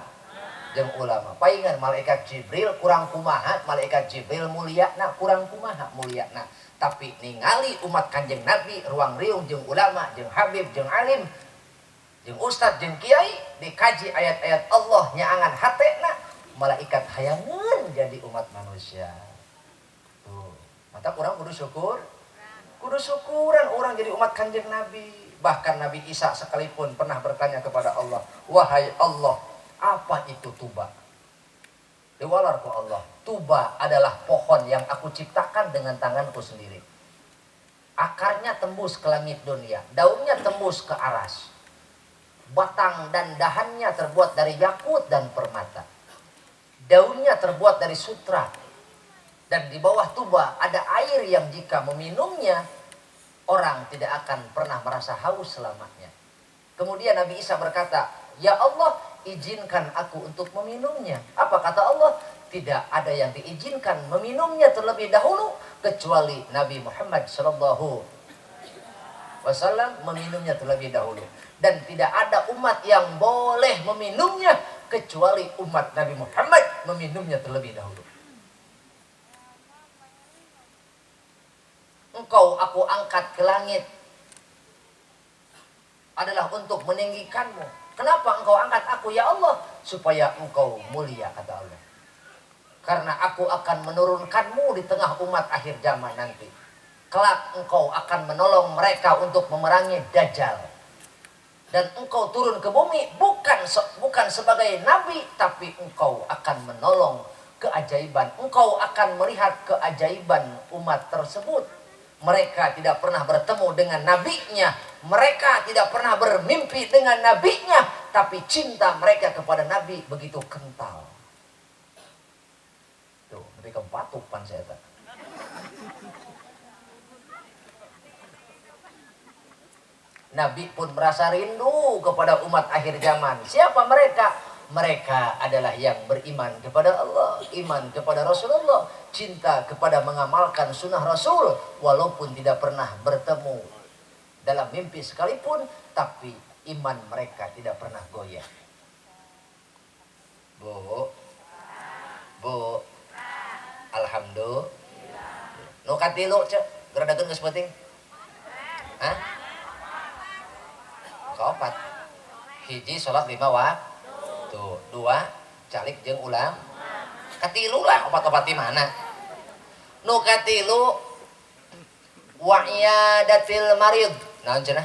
jeung ulama. Paingan malaikat Jibril kurang kumaha, malaikat Jibril mulyana kurang kumaha mulyana. Tapi ningali umat Kanjeng Nabi ruang riung jeung ulama, jeung habib, jeung alim, jeung ustad, jeung kiai dikaji ayat-ayat Allah nyaangan hatena, malaikat hayangeun jadi umat manusia. Tuh, mata urang kudu syukur. Kudu syukuran orang jadi umat Kanjeng Nabi. Bahkan Nabi Isa sekalipun pernah bertanya kepada Allah, "Wahai Allah, apa itu tuba?" Diwalar ku Allah, tuba adalah pohon yang aku ciptakan dengan tanganku sendiri. Akarnya tembus ke langit dunia, daunnya tembus ke aras. Batang dan dahannya terbuat dari yakut dan permata. Daunnya terbuat dari sutra. Dan di bawah tuba ada air yang jika meminumnya, orang tidak akan pernah merasa haus selamanya. Kemudian Nabi Isa berkata, "Ya Allah, izinkan aku untuk meminumnya." Apa kata Allah? Tidak ada yang diizinkan meminumnya terlebih dahulu kecuali Nabi Muhammad SAW meminumnya terlebih dahulu. Dan tidak ada umat yang boleh meminumnya kecuali umat Nabi Muhammad meminumnya terlebih dahulu. Engkau aku angkat ke langit adalah untuk meninggikanmu. Kenapa engkau angkat aku ya Allah? Supaya engkau mulia, kata Allah. Karena aku akan menurunkanmu di tengah umat akhir zaman nanti. Kelak engkau akan menolong mereka untuk memerangi Dajjal. Dan engkau turun ke bumi bukan sebagai nabi, tapi engkau akan menolong keajaiban. Engkau akan melihat keajaiban umat tersebut. Mereka tidak pernah bertemu dengan nabinya. Mereka tidak pernah bermimpi dengan nabinya. Tapi cinta mereka kepada nabi begitu kental. Tuh, lebih kepatupan saya tak. Nabi pun merasa rindu kepada umat akhir zaman. Siapa mereka? Mereka adalah yang beriman kepada Allah, iman kepada Rasulullah, cinta kepada mengamalkan sunnah Rasul, walaupun tidak pernah bertemu dalam mimpi sekalipun, tapi iman mereka tidak pernah goyah. Bu, bu, alhamdulillah. Nu katilu cek, geradakeun geus penting. Hah? Kaopat. Hiji salat 5 waktu. Tuh, 2 calik jeung ulam. Katilu lah opat-opat di mana? Nu katilu wa'iyadatil marid. Naon cenah?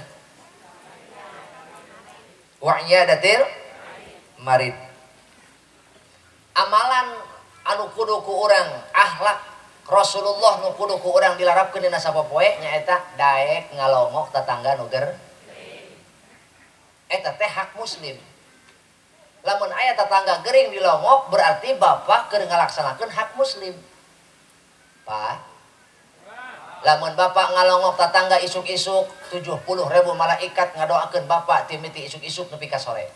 Wa'iyadatil marid. Amalan anu kudu ku urang, akhlak Rasulullah nu kudu ku urang dilarapkeun dina sapopoe nyaeta daek ngalongok tetangga nu ger. Eta teh hak muslim. Lamun aya tetangga gering dilongok berarti bapak keur ngalaksanakeun hak muslim. Pak, lamun bapak ngalongok tetangga isuk-isuk 70.000 malaikat ngadoakeun bapak timiti isuk-isuk nepi ka sore.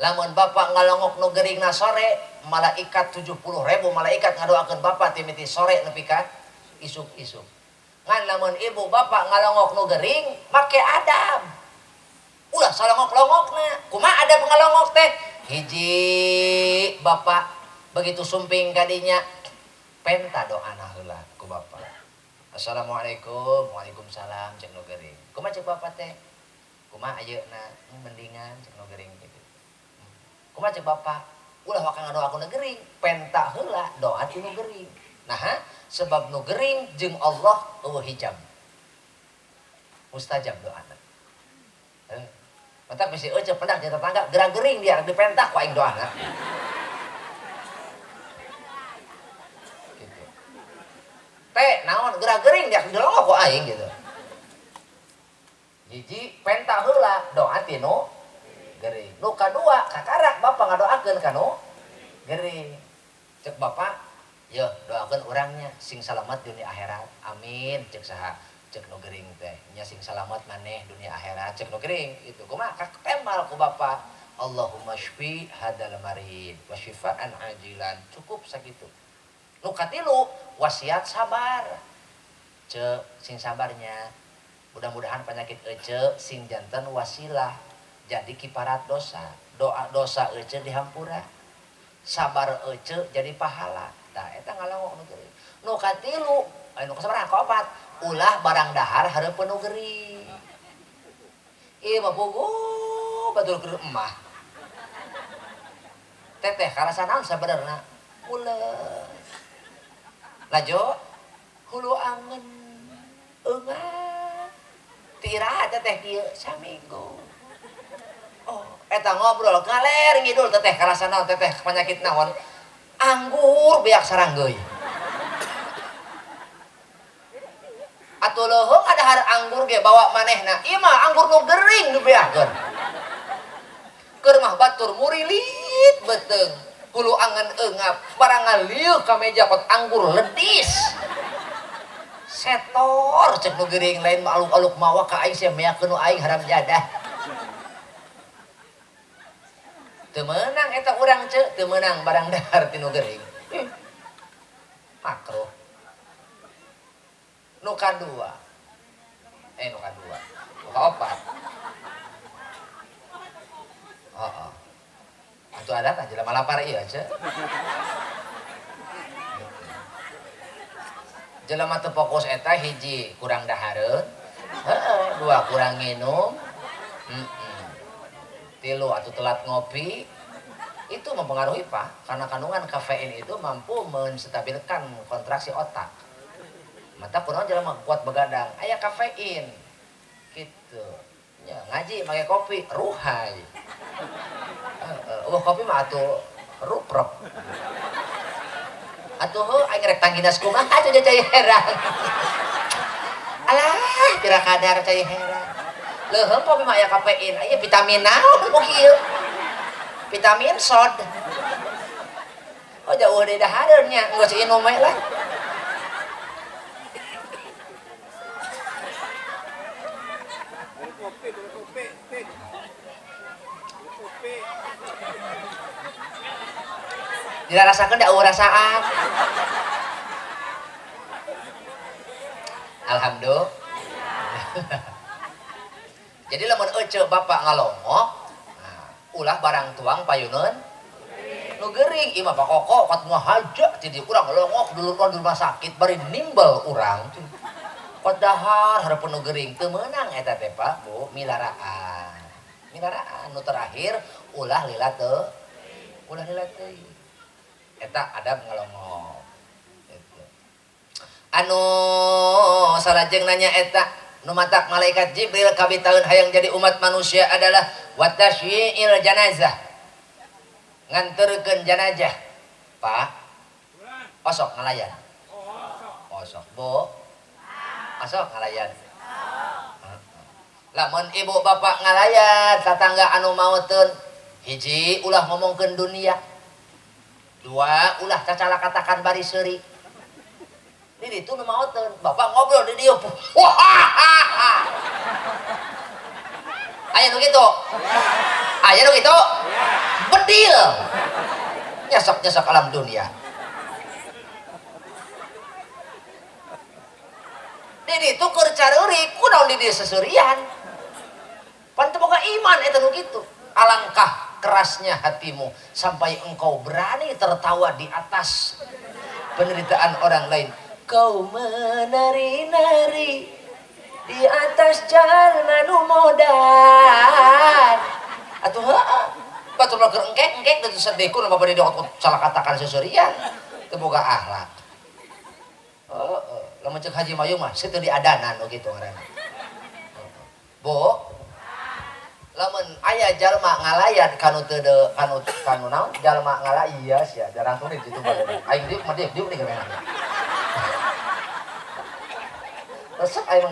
Lamun bapak ngalongok nu geringna sore, malaikat 70.000 malaikat ngadoakeun bapak timiti sore nepi ka isuk-isuk. Ngan lamun ibu bapak ngalongok nu gering make adab. Ulah salongok-longokna. Kumaha adab ngalongok teh? Hiji bapak begitu sumping kadinya penta doana heula ku bapak. Assalamualaikum, waalaikumsalam cek nu gering. Kumaha cek bapak teh? Kumaha ayeuna mendingan cek nu gering gitu. Kumaha cek bapak? Ulah waka ngadoa ku nu gering, penta heula doa ti nu gering. Nah, sebab nu gering jeung Allah eueuh hijab. Mustajab doana. Mantap bisi eueuh pendak jeung tetangga gerang gering dia dipentak ku aing doana. Gitu. Teh naon gerang gering dia dilongok ku aing gitu. Hiji penta heula doa ti nu gering. Nu kadua kakarak bapak ngadoakeun ka nu gering. Cek bapak, yeuh doakeun urangnya sing salamat dunia akhirat. Amin cek saha. Cek nu gering teh nya sing salamat maneh dunia akhirat cek nu gering itu kumaha katemal ku bapak. Allahumma syfi hadal marid wa syifaan ajilan. Cukup sakitu. Nu katilu wasiat sabar. Ce sing sabarnya. Mudah-mudahan penyakit ece sing janten wasilah jadi kiparat dosa. Doa dosa ece dihampura. Sabar ece jadi pahala. Tah eta ngalongok nu gering. Nu katilu, anu kasabaraha kaopat, ulah barang dahar hareupeun nu gering. Ieu mah puguh batur keur emah. Teteh karasa naon sabenerna? Mules. Lajo hulu angen eungan. Ti iraha teteh kieu saminggu. Oh, eta ngobrol ngaler ngidul teteh karasa naon teteh penyakit naon? Anggur beak saranggeui. Atuh leuheung adahar anggur ge bawa manehna. Ieu mah anggur nu gering dibeakeun. Keur mah batur murilit beuteung, hulu angen eungap, barang ngalieu ka meja kot anggur ledis. Setor cek nu gering lain mah aluk-aluk mawa ka aing sia meakeun nu aing haram jadah. Teu meunang eta urang ceu, teu meunang barang dahar ti nu gering. Makruh. Nu kadua. Nu kadua. Nu kaopat. Heeh. Atuh ada tah jelema lapar ieu ceu. Jelema teu fokus eta hiji kurang dahareun, heeh, dua kurang nginum, tilu atau telat ngopi. Itu mempengaruhi Pak, karena kandungan kafein itu mampu menstabilkan kontraksi otak. Mata kunaon jelema kuat begadang, aya kafein. Gitu. Ya, ngaji make kopi, ruhai. Heeh, kopi mah atuh ruprok. Atuh heuh aing rek tangginas kumaha atuh cai herang. Alah, pira kadar cai herang. Leuheung kopi mah aya kafein, aya vitamin naon ku kieu. Vitamin sod. Oh jauh deui dahareun nya, geus inum we lah. Dirasakeun da eueuh rasaan. Alhamdulillah. Jadi lamun ece bapak ngalongok, nah, ulah barang tuang payuneun nu gering. Ieu mah Pak Koko kat ngahaja ti dieu urang ngalongok dulur di rumah sakit bari nimbel urang. Kot dahar hareupeun nu gering teu meunang eta teh Pak, Bu, milaraan. Milaraan nu terakhir ulah lila teu. Ulah lila teuing. Eta adab ngalongok. Gitu. Anu salajeng nanya eta nu matak malaikat Jibril kabitaeun hayang jadi umat manusia adalah watasyi'il janazah. Nganterkeun janazah. Pak, osok ngalayan. Osok, Bu. Osok ngalayan. Lamun ibu bapak ngalayan tatangga anu mauteun, hiji ulah ngomongkeun dunia. Dua, ulah cacala katakan bari seuri. Di ditu nu maoteun, bapak ngobrol di dieu. Aya nu kitu? Aya nu kitu? Bedil. Nyesok-nyesok alam dunia. Di ditu keur careurik, kunaon di dieu seserian. Pan teu boga iman eta nu kitu. Alangkah kerasnya hatimu sampai engkau berani tertawa di atas penderitaan orang lain. Kau menari-nari di atas jalan modar. Atuh heeh. Batur mah keur engkek-engkek teu sedih kunaon bade salah katakan seserian. Teu boga akhlak. Heeh, lamun ceuk Haji Mayu mah seuteun diadanan nu kitu ngaranna. Bu, lamun aya jalma ngalayan kanu teu kanu kanu naon jalma ngalaya iya sia jarang tuh di situ bae aing diuk mah diuk diuk nih kemana resep aing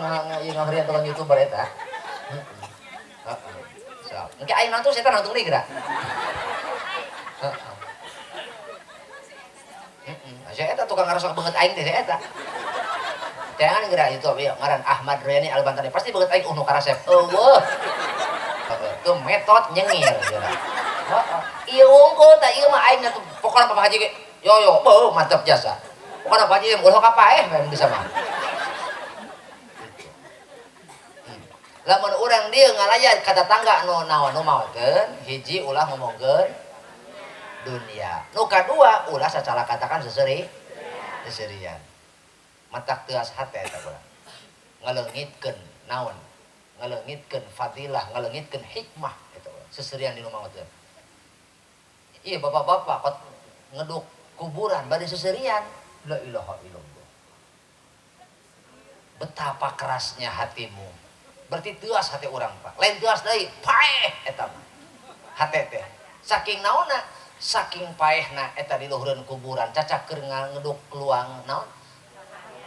ngahurian tukang YouTuber eta. Heeh. Sok engke aing nonton setan nonton deui geura. Heeh. Heeh. Sia eta tukang ngarosok beungeut aing teh sia eta. Jangan geura itu ieu ngaran Ahmad Royani Albantani pasti beungeut aing nu karasep. Eueuh. Itu metode nyengir geura. Heeh. Ieu wungkul tah ieu mah aing atuh pokona Bapak Haji ge yo yo beuh mantep jasa. Pokona Bapak Haji ulah ka paeh we bisa mah. Lamun urang dieu ngalayan ka tatangga nu naon nu maotkeun, hiji ulah ngomongkeun dunia. Nu kadua ulah sacara katakan seseri seserian. Matak teuas hate eta urang. Ngaleungitkeun naon? Ngaleungitkeun fadilah, ngaleungitkeun hikmah eta urang. Seserian di nu maotkeun. Iya bapak-bapak kot ngeduk kuburan bade seserian. La ilaha illallah. Betapa kerasnya hatimu. Berarti teuas hati urang Pak. Lain teuas deui, paeh eta mah. Hate teh. Saking naonna? Saking paehna eta di luhureun kuburan, cacak keur ngeduk luang naon?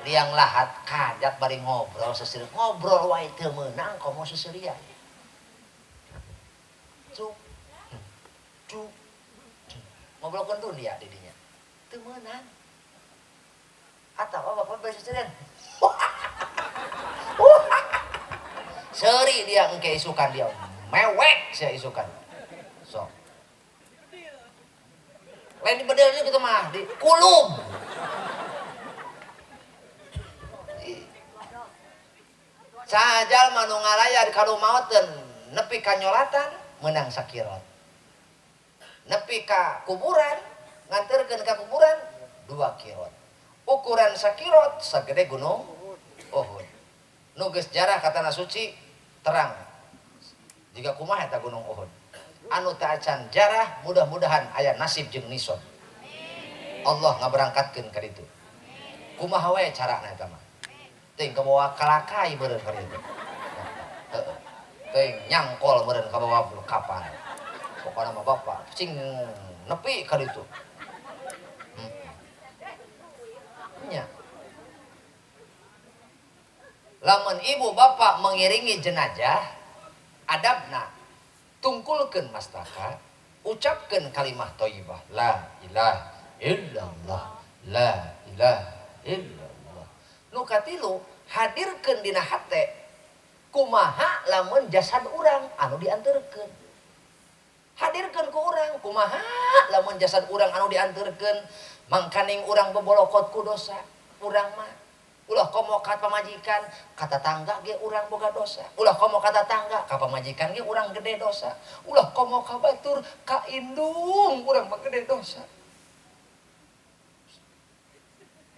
Liang lahat kajat bari ngobrol seserian. Ngobrol wae teu meunang komo seserian. Cuk. Cuk. Ngobrolkeun dunia di dinya. Teu meunang. Atawa bapak bari seserian. Seri dia engke isukan dia mewek sia isukan. Sok. Lain di bedelnya gitu mah di kulub. Sajal mah nu ngalayar ka nu maoteun nepi ka nyolatan meunang sakirot. Nepi ka kuburan nganterkeun ka kuburan 2 kirot. Ukuran sakirot sagede gunung Uhud. Nu geus jarah ka tanah suci terang. Jika kumaha eta gunung Uhud. Anu teu acan jarah mudah-mudahan aya nasib jeung nison. Allah ngaberangkatkeun ka ditu. Kumaha wae carana eta mah. Teuing kabawa kalakai meureun ka ditu. Heeh. Teuing nyangkol meureun kabawa kapal. Pokona mah bapak cing nepi ka ditu. Nya. Lamun ibu bapak mengiringi jenazah, adabna tungkulkeun mastaka, ucapkeun kalimah thayyibah, la ilaha illallah, la ilaha illallah. Nu katilu hadirkeun dina hate kumaha lamun jasad urang anu dianterkeun. Hadirkeun ku urang kumaha lamun jasad urang anu dianterkeun, mangkaning urang bebolokot ku dosa urang mah. Ulah komo ka pamajikan, ka tatangga ge urang boga dosa. Ulah komo ka tatangga, ka pamajikan ge urang gede dosa. Ulah komo ka batur, ka indung urang mah gede dosa.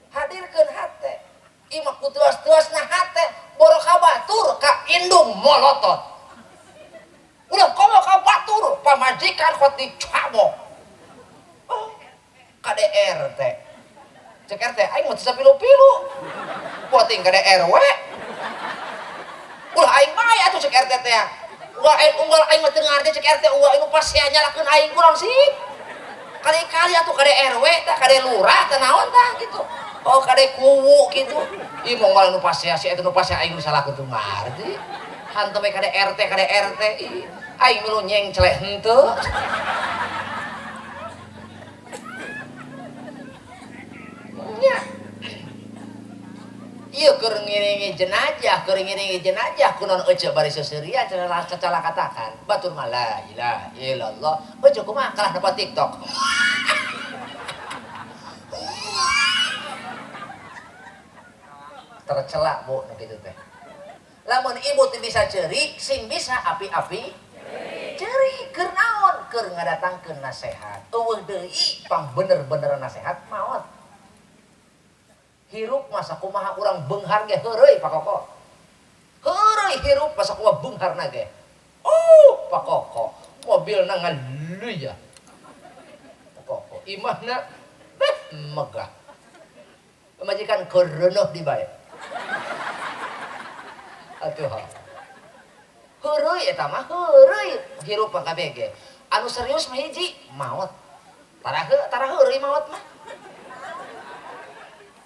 Hadirkeun hate. Imah ku teuas-teuasna hate, boro ka batur, ka indung molotot. Ulah komo ka batur, pamajikan kot dicabok. Oh, KDRT. Cek RT, aing mah teu sapilu-pilu. Poting ka RW. Ulah aing bae atuh cek RT teh. Ulah aing unggal aing mah teu ngarti cek RT, ulah aing pas sia nyalakeun aing kurang sih. Kali-kali atuh ka RW tah, ka lurah tah naon tah gitu. Oh ka kuwu gitu. Ieu mah unggal nu pas sia si eta nu pas sia aing nu salahkeun teu ngarti. Hantem we ka RT, ka RT. Aing milu nyengceleh henteu. Nya. Ieu keur ngiringi jenazah, keur ngiringi jenazah kunaon ece bari seseuria cenah cacala katakan. Batur mah la ilaha illallah. Ece kumaha kalah dapat TikTok. Tercela bu nu kitu teh. Lamun ibu teu bisa ceurik, sing bisa api-api ceurik keur naon? Keur ngadatangkeun nasehat. Eueuh deui pang bener-bener nasehat maot. Hirup masa kumaha urang beunghar ge heureuy Pak Koko. Heureuy hirup masa kumaha beungharna ge. Oh, Pak Koko, mobilna ngaluya. Pak Koko, imahna megah. Pamajikan keureunuh di bae. Atuh. Heureuy eta mah heureuy hirup mah kabeh ge. Anu serius mah hiji, maot. Tara heureuy maot mah.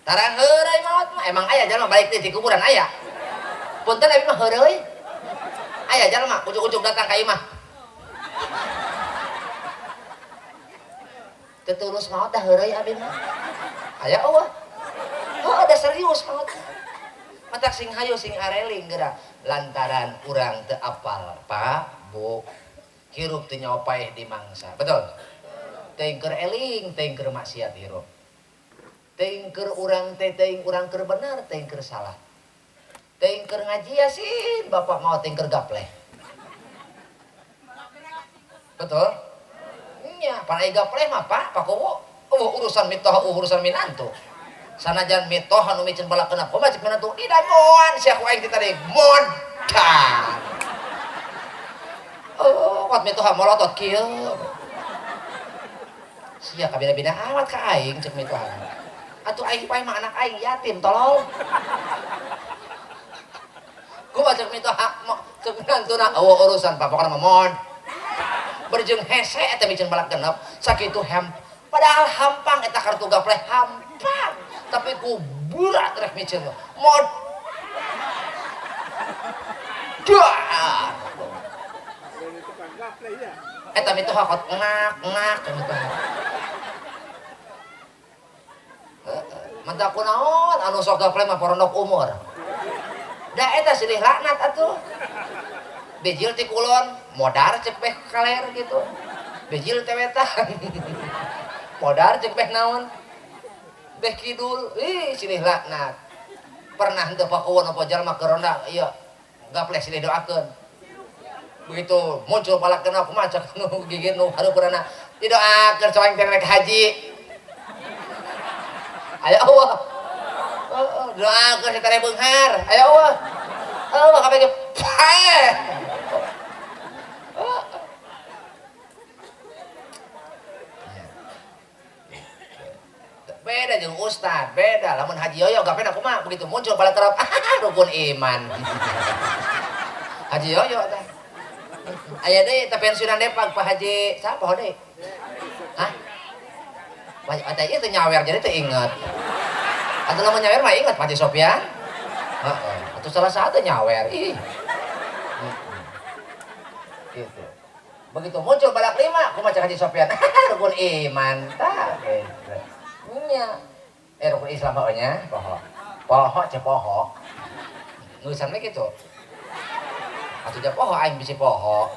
Tara heureuy maot mah emang aya jalma balik teh di kuburan aya. Punten abi mah heureuy. Aya jalma ujug-ujug datang ka imah. Teu tulus maot tah heureuy abi mah. Aya eueuh. Heuh da serius maot. Matak sing hayu sing areling geura lantaran urang teu apal Pak Bu. Hirup teh nyawa paeh di mangsa. Betul? Teuing keur eling, teuing keur maksiat hirup. Teuing keur urang teh teuing urang keur bener, teuing keur salah. Teuing keur ngaji yasin, bapak mau teuing keur gapleh. Betul? Nya, pan aya gapleh mah Pak, Pak Kowo. Oh, urusan mitoha, urusan minantu. Sanajan mitoha nu miceun balakeuna kumaha cek minantu, didagoan sia ku aing teh tadi modar. Oh, kuat mitoha molotot kieu. Sia kabina-bina amat ka aing cek mitoha. Atuh aing paeh mah anak aing yatim tolol. Kumaha cek mitoha cek minantuna eueuh urusan papokna mah mod. Berjeng hese eta miceun balak genep sakitu hem padahal hampang eta kartu gapleh hampang tapi ku berat rek miceun mod. Dah. Eta mitoha kot ngak ngak mitoha. Mantap kunaon anu sok gapleh mah porondok umur. Da eta silih laknat atuh. Bijil ti kulon modar cek beh kaler gitu. Bijil teh wetan. Modar cek beh naon? Beh kidul. Ih silih laknat. Pernah henteu pakuwon apa jalma keur ronda ieu gapleh silih doakeun. Begitu muncul balak kena kumaha cek nu gigit nu hareupeunana didoakeun soang teh rek haji. Aya eueuh. Heeh, doakeun si teh beunghar. Aya eueuh. Eueuh kabeh ge paeh. Beda jeung ustad, beda. Lamun Haji Yoyo gapena kumaha begitu muncul balak kerap rukun iman. Haji Yoyo teh. Aya deui teh pensiunan Depag Pak Haji, siapa deui? Hah? Pak teh ieu teh nyawer jadi teh inget. Atuh lamun nyawer mah inget Pak Haji Sofian. Heeh, atuh salah satu nyawer. Ih. Gitu. Begitu muncul balak lima, kumaha cek Haji Sofian? Rukun iman tah gitu. Nya. Rukun Islam heueuh nya, poho. Poho cek poho. Nulisan we kitu. Atuh ja poho aing bisi poho.